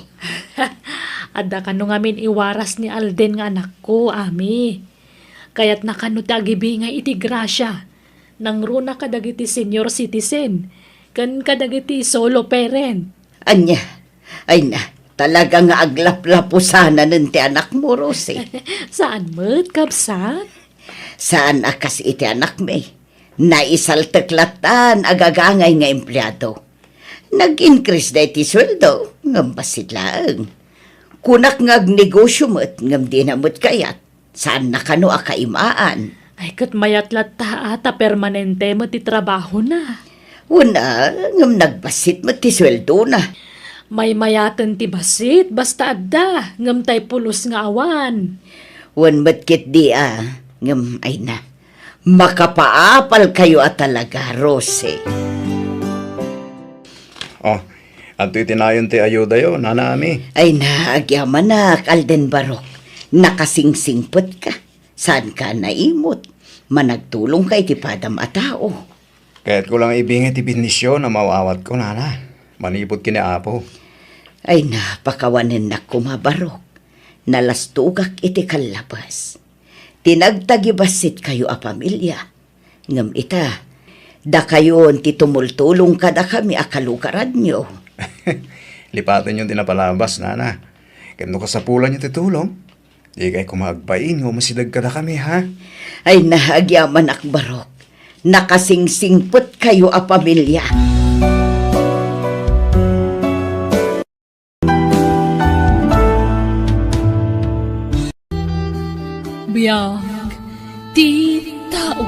Adda kano ngamin iwaras ni Alden nga anakko, Ami. Kayatna kano ti agibingay iti grasia. Nangruna kadagiti senior citizen, ken kadagiti solo parent. Ania? Ay na, talaga nga aglaplapusananen ti anakmo, Rosie. Saan met, kabsat? Saan a kas iti anakmi. Naisaltek lattan a gagangay nga empleado. Nag-increase da iti sueldo, ngem bassit laeng. Kunak nga agnegosio met, ngem dina met kayat. Saanna kano a kaimaan. Ay, ket mayat latta a ta permanente met ti trabahona. Wen a, ngem nagbassit met ti sueldona. Maymayaten ti bassit, basta adda, ngem tay pulos nga awan. Wen met ketdi a, ngem ay na. Makapaapalkayo a talaga, Rosie. Oh, adtoy ti nayon ti ayudayo, Nana Ami. Ay na, agyamanak, Alden Barok. Nakasingsingpetka. Saanka a naimut. Managtulongka iti padam a tao. Kayatko lang ibingay ti bendision a maaw-awatko, Nana. Manipud ken ni Apo. Ay na, pakawanennak koma, Barok. Nalastogak iti kallabas. Ti nagtagibassit kayo a pamilia. Ngem ita, dakayon ti tumultulong kadakami a kalugaranyo. Lipatenyo ti napalabas, Nana. Ket no kasapulanyo ti tulong, dikay koma agbain nga umasideg kadakami, ha? Ay na, agyamanak, Barok. Nakasingsingpet kayo a pamilia. Biag ti tao.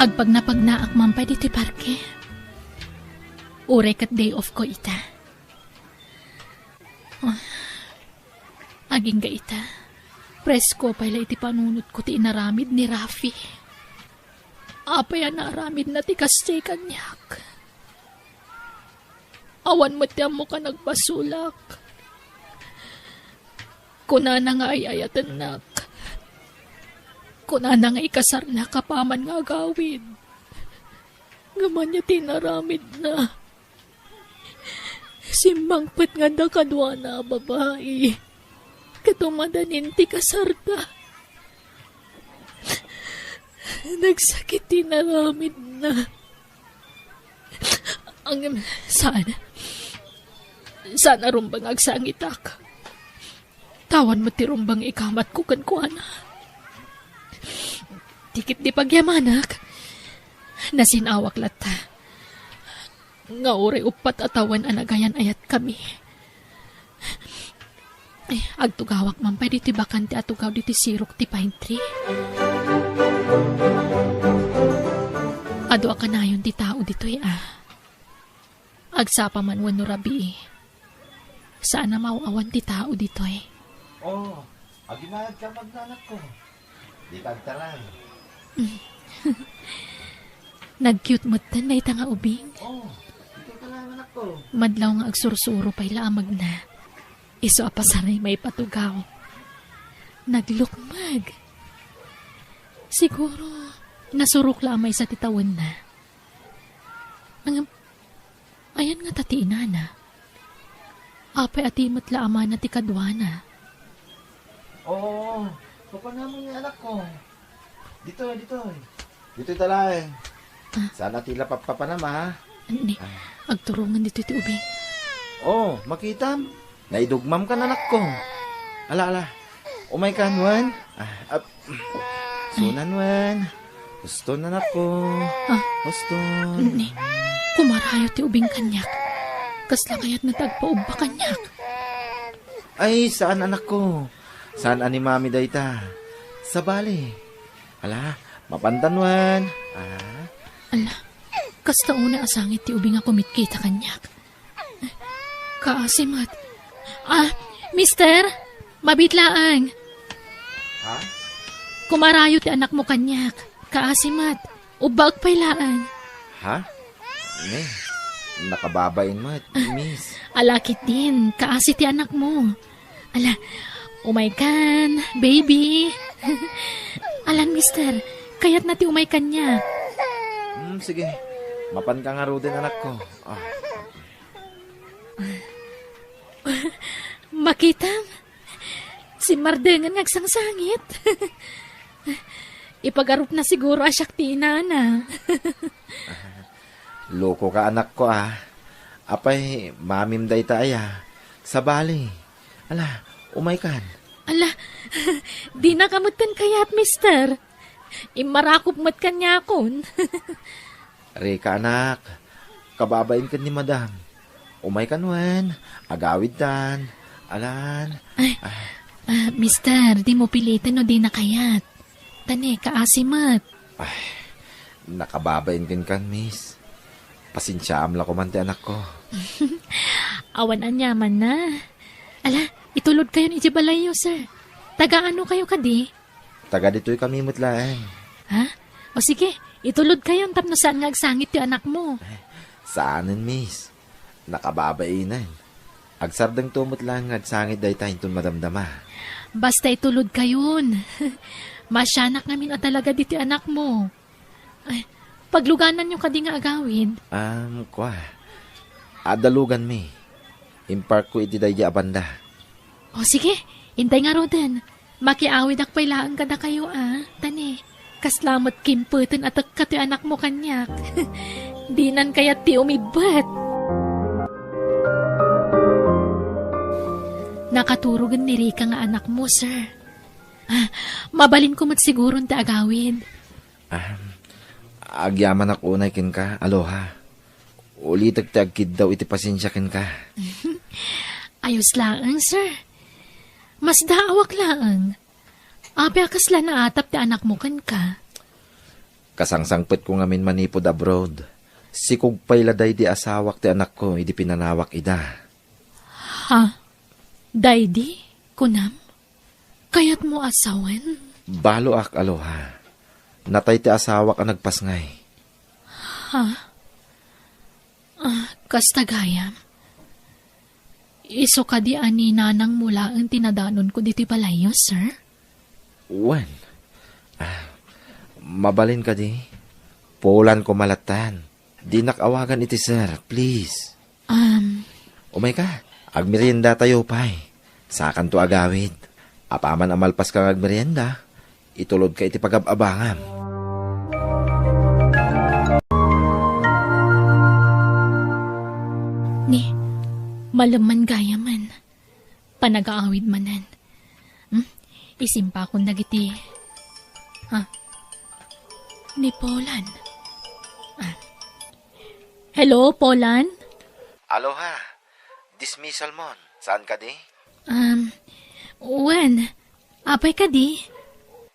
Agpagnapagnaak man pay ditoy parke. Uray ket day off ko ita. Ah, agingga ita, presko pay la iti panunotko ti inaramid ni Rafi. Apay a naaramidna ti kasdiay kaniak? Awan met ti ammok a nagbasolak. Kunana nga ay-ayatennak. Kunana nga ikasarnak apaman nga agawid. Ngem ania ti inaramidna? Simmangpet nga adda kaduana a babai ket umadanin ti kasarda. Nagsakit ti inaramidna. Ngem saan, saan a rumbeng agsangitak. Awan met ti rumbeng ikamatko kenkuana. Ti ketdi pagyamanak, nasin-awak latta nga uray uppat a tawen a nagayan-ayatkami. Eh, agtugawak man pay ditoy bakante a tugaw ditoy sirok ti pine tree. Adu a kanayon ti tao ditoy a. Agsapa man wenno rabii. Saan a maaw-awan ti tao ditoy. Oh, aginayad ka, magnanakko. Di ka agtarang. Nag-cute metten dayta nga ubing. Oh, di ka agtarang, anakko. Madlaw nga agsursuro pay la a magna. Isu a pasaray maipatugaw. Naglukmeg. Siguro, nasurok la a maysa ti tawenna. Ngem, Ayan ngata ti inana. Apay a ti met la a mana ti kaduana? Oo, papanamon nga anakko. Ditoy, ditoy. Ditoy ta laeng. Ah. Saan a ti la pappapanam, ha? Ni, Ah. agturongan ditoy ti ubing. Oh, makitam? Naidugmam kan anakko. Ala, ala. Umay kan, wen? Ah, ap-, sunan, wen. Huston, anakko. Ah. Huston. Ni, kumarayo ti ubing kaniak. Kasla kayat nga ti agpaubba kaniak. Ay, saan, anakko? Saan a ni Mami dayta? Sabali. Ala, mapantan wen. Ah. Ala, kasta unay a sangit ti ubing a kumitkita kaniak. Kaasi met. Ah, mister, mabiit laeng. Ha? Kumarayo ti anakmo kaniak. Kaasi met. Ubbaek pay laeng. Ha? Ne, nakababain met, miss. Ala ketdin, kaasi ti anakmo. Ala, umay kan, baby. Alan, mister, kayatna ti umay kaniak. Hmm, sige. Mapanka ngaruden, anakko. Ah. Makitam? Simmardengen nga agsangsangit. Ipagarupna siguro a siak ti inana. Lokoka, anakko, ah. Apay, mamim dayta aya? Sabali. Ala, umay kan. Ala, dinaka metten kayat, mister. Immarakop met kaniakon. Rika, anak. Kababain ken ni madam. Umay kan wen, agawidtan. Alan. Ay, Ah. ah, mister, dimo piliten no dina kayat. Ta ne, kaasi met. Ay, nakababain kenkan, miss. Pasensiaam la koman ti anakko. Awan aniamanna. Ala, itulodkayon idiay balayyo, sir. Taga ano kayo kadi? Taga ditoy kami met laeng. Ha? O sige, itulodkayon tapno saan nga agsangit ti anakmo. Saanen, miss. Nakababainen. Agsardengto met laeng nga agsangit dayta inton madamdama. Basta itulodkayon. Maasianak ngamin a talaga ditoy anakmo. Ay, paglugananyo kadi nga agawid? Um, kua. Adda luganmi. Imparkko iti daydi a banda. O sige, intay ngaruden. Makiawidak pay laeng kadakayo a. Ta ne, kasla met kimpeten a tekka ti anakmo kaniak. Dinan kayat ti umibbet. Nakaturogen ni Rika nga anakmo, sir. Ah, mabalinko met siguron ti agawid. Ah, agyamanak unay kenka, Aloha. Ulitek ti agkiddaw iti pasensia kenka. Ayos laeng, sir. Masdaawak laeng. Apay a kasla naatap ti anakmo kenka? Kasangsangpetko ngamin manipud abroad. Sikog pay la daydi asawak ti anakko idi pinanawak ida. Ha? Daydi? Kunam? Kayatmo a sawen? Baloak, Aloha. Natay ti asawak a nagpasngay. Ha? Ah, kasta gayam. Isu kadi a ni nanangmo laeng ti nadanonko ditoy balayyo, sir? Wen. Ah, mabalin kadi? Pulan ko malatan. Dinak awagan iti sir, please. Um, Umay ka, agmeriendatayo pay. Sakanto agawid. Apaman a malpas ka nga agmerienda, itulod ka iti pagab-abangam. Ni, malemman gayamen. Panagaawid manen. Hmm? Isimpakon dagiti. Ah. Ni Polan. Ah. Hello, Polan? Aloha. Dismissal mon. Saan kadi? Um, wen. Apay kadi?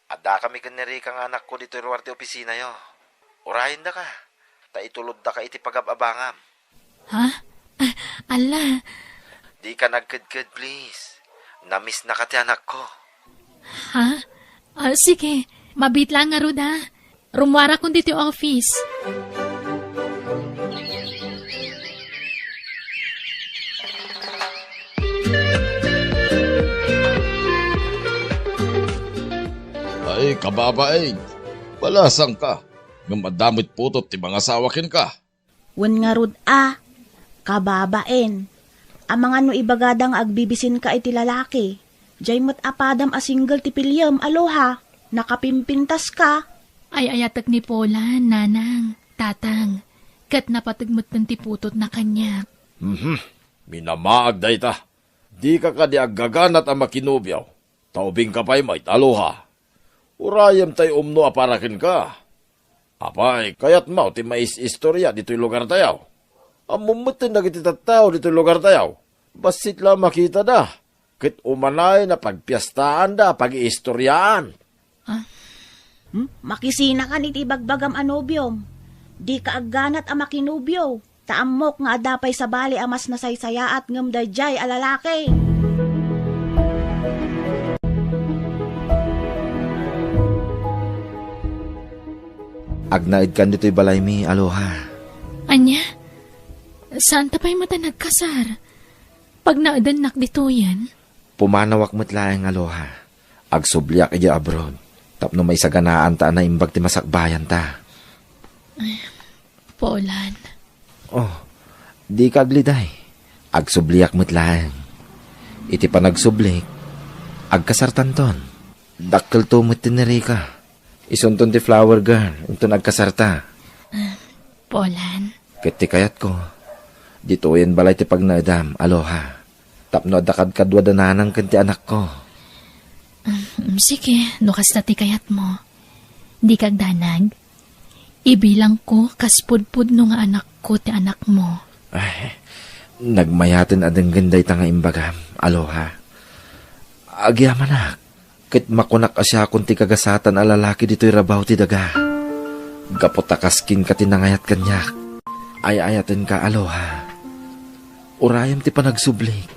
Adda kami ken ni Rika nga anakko ditoy ruar ti opisinayo. Urayendaka, ta itulodda ka iti pagab-abangam. Ha? Ah, ala. Di ka nagkedked, please. Namiss na ka ti anakko. Ha? Ah, sige. Mabit lang ngarud, ha? Rummuarakon ditoy office. Ay, kababain, balasang ka. Ngem adda met putot ti mangasawa kenka. Wen ngarud a, Kababain. Amangan no ibagada nga agbibisinka iti lalaki. Diay met a padam a single ti piliem, Aloha. Nakapimpintaska. Ay-ayatek ni Polan, Nanang, Tatang, ket napateg metten ti putotna kaniak. Mhm. Minamaag dayta. Dika kadi aggaganat a makinobio. Ta ubingka pay met, Aloha. Urayem tay umno a para kenka. Apay, kayatmo ti mais-istoria ditoy lugartayo? Ammom metten dagiti tattao ditoy lugartayo. Bassit la a makitada, ket umanay napagpiestaanda a pag-iistoriaan. Ah? Hmm? Makisinakan iti ibagbagam a nobiom. Dika agganat a makinobio. Ta ammok nga adda pay sabali a mas nasaysayaat ngem daydiay a lalaki. Agnaedkan ditoy balaymi, Aloha. Ania? Saanta pay met a nagkasar? Pagnaedennak ditoyen? Pumanawak met laeng, Aloha. Agsubliak idiay abroad tapno maisaganaanta a naimbag ti masakbayanta. Ay, Polan. Oh, dika agliday. Agsubliak met laeng. Iti panagsublik, agkasartanton. Dakkelto met ti ni Rica. Isunton ti flower girl inton agkasarta. Ah, Polan. Ket ti kayatko, ditoyen balay ti pagnaedam, Aloha. Tapno adda kadkaduada nanang ken ti anakko. Mm, sige, no kasta ti kayatmo. Dika agdanag. Ibilangko kas pudpudno nga anakko ti anakmo. Ay, nagmayaten a denggen dayta nga imbagam, Aloha. Agyamanak, ket makunak a siakon ti kagasatan a lalaki ditoy rabaw ti daga. Gapu ta kas kenka ti nangayat kaniak, ay-ayatenka, Aloha. Urayem ti panagsublik,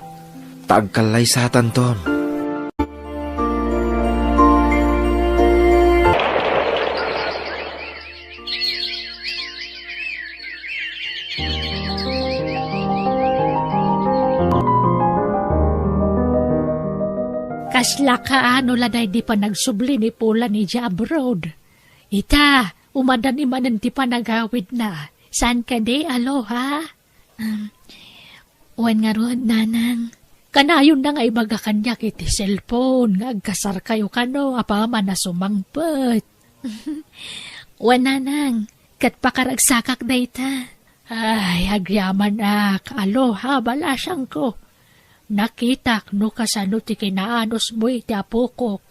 ta agkallaysatanton. Kasla kaano la daydi panagsubli ni Polan idiay abroad? Ita, umadani manen ti panagawidna. Saan kadi, Aloha? Um, wen ngarud, Nanang, kanayonna nga ibaga kaniak iti cellphone nga agkasarkayo kano apaman a sumangpet. Wen, Nanang, ket pakaragsakak dayta. Ay, agyamanak, Aloha, balasangko. Nakitak no kasano ti kinaanusmo iti apokok.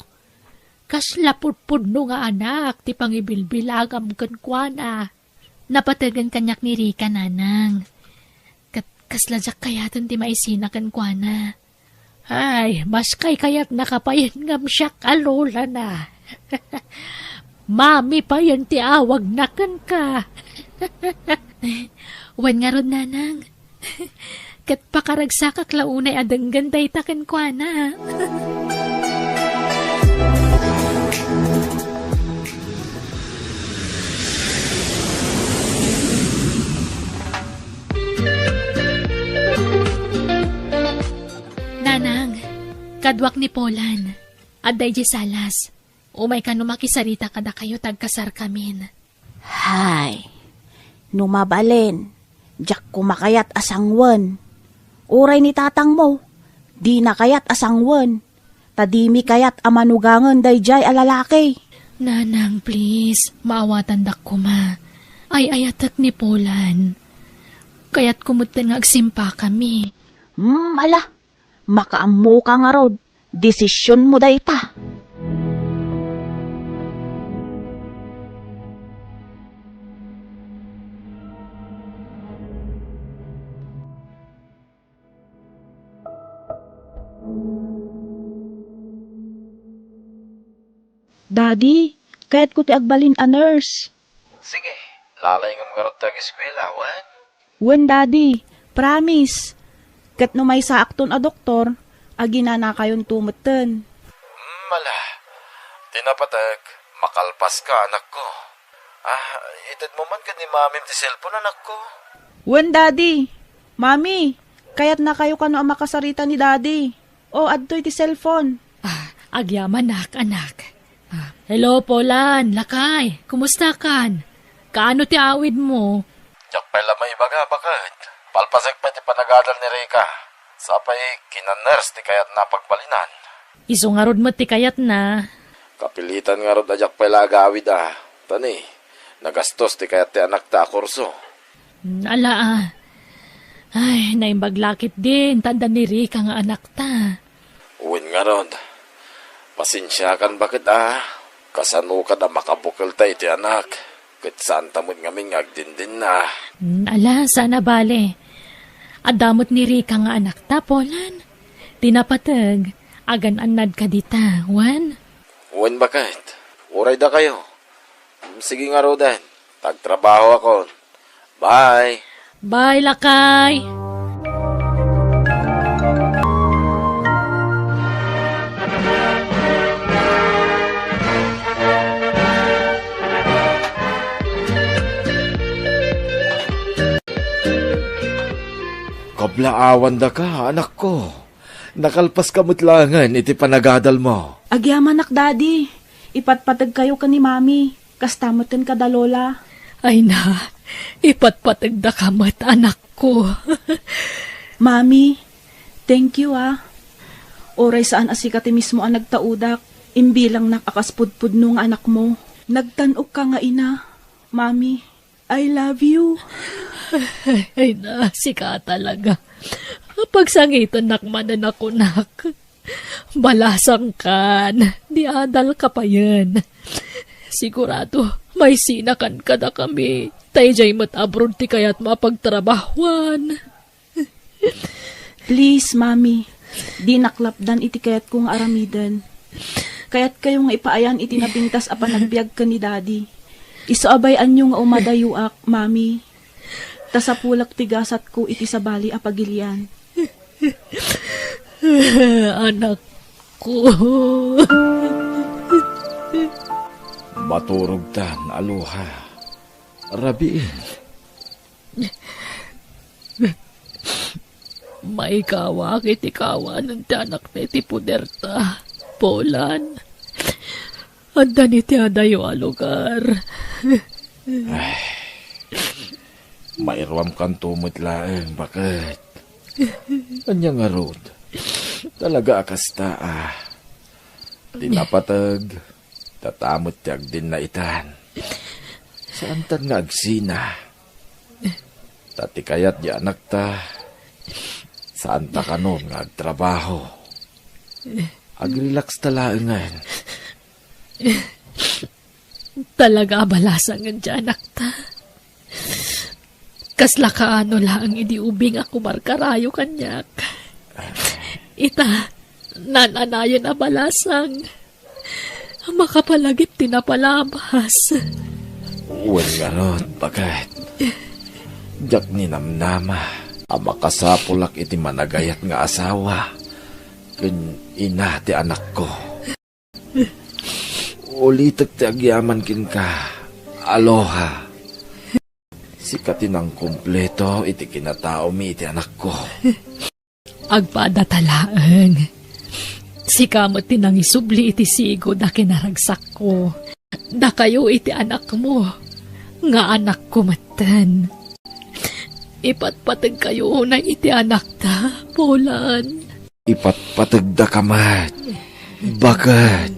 Kasla pudpudno nga anak ti pangibilbilangam kenkuana. Napategen kaniak ni Rica, Nanang. Ket kasla diak kayaten ti maisina kenkuana. Ay, mas kaykayatnaka payen ngem siak a lolana. Mami payen ti awagna kenka. Wen ngarud, Nanang. Ket pakaragsakak la unay a denggen dayta kenkuana. Nanang, kaduak ni Polan. Adda idiay salas. Umay kano makisarita kadakayo ta agkasarkamin. Hay, no mabalin, diak koma kayat a sanguen. Uray ni tatangmo, dina kayat a sanguen, ta dimi kayat a manugangen daydiay a lalaki. Nanang, please, maawatandak koma. Ay-ayatek ni Polan. Kayatko metten nga agsimpakami. Hmm, ala, makaammoka ngarud. Desisionmo dayta. Daddy, kayatko ti agbalin a nurse. Sige, lalayngem ngarud ti ageskuela, wen? Wen, Daddy. Promise. Ket no maysaakton a doktor, aginanakayonto metten. Hmm, ala. Ti napateg, makalpaska, anakko. Ah, itedmo man ken ni Mamim ti cellphone, anakko. Wen, Daddy. Mami, kayatnakayo kano a makasarita ni Daddy. O, adtoy ti cellphone. Ah, agyamanak, anak. Ah, hello, Polan, lakay. Kumustakan? Kaano ti awidmo? Diak pay la maibaga, baket. Alpasek pay ti panagadal ni Rica. Sapay kina-nurse ti kayatna a pagbalinan. Isu ngarud met ti kayatna. Kapilitan ngarud a diak pay la agawid a. Tani, nagastos ti kayat ti anakta a kurso. Mm, ala a. Ay, naimbag la ketdin ta adda ni Rica nga anakta. Wen ngarud, pasensiakan baket a. Kasano kad a makabukelta iti anak, ket saanta met ngamin nga agdindinna. Mm, ala, saan a bale. Adda met ni Rica nga anakta, Polan. Ti napateg, agan-annad ka dita, wen? Wen baket, uray dakayo. Mm, sige ngaruden, ta agtrabahoakon. Bye! Bye, lakay! Kablaawandaka, anakko. Nakalpaska met laengen iti panagadalmo. Agyamanak, Daddy. Ipatpategkayo ken ni Mami. Kasta metten kada Lola. Ay na, ipatpategdaka met, anakko. Mami, thank you, ah. Uray saan a sika ti mismo a nagtaudak, imbilangnak a kas pudpudno nga anakmo. Nagtan-okka nga ina, Mami. I love you. Ay na, sika talaga. Pagsangitennak manen a kunak. Balasangkan, di adalka payen. Sigurado, maisinakan kadakami. Ta idiay met abroad ti kayatmo a pagtrabahuan. Please, Mami, dinak lapdan iti kayatko nga aramiden. Kayatkayo nga ipaayan iti napintas a panagbiag ken ni Daddy. Isu a bay-anyo nga umadayuak, Mami. Ta sapulak ti gasatko iti sabali a pagilian. Anakko. Maturogtan, Aloha. Rabiin. Maikawak iti kawanen ti anakta iti poderta, Polan. Adda ni ti adayo a lugar. Ay, mairuamkanto met laeng, baket. Ania ngarud? Talaga a kasta a. Ti napateg, tatamet ti agdinna itan. Saantan nga agsina. Ta ti kayat di anakta, saanta kanon nga agtrabaho. Agrilaksta laengen. Talaga a balasangen ti anakta. Kasla kaano laeng idi ubing a kumarkarayo kaniak. Ita, naan-anayon a balasang. Makapalagip ti napalabas. Wen ngarud, baket. Diak ninamnama a makasapulak iti managayat nga asawa ken ina ti anakko. Ulitek ti agyaman kenka, Aloha. Sika ti nangkumpleto iti kinataomi iti anakko. Agpadata laeng. Sika met ti nangisubli iti sigud a kinaragsakko. Dakayo iti anakmo, nga anakko metten. Ipatpategkayo unay iti anakta, Polan. Ipatpategdaka met, baket.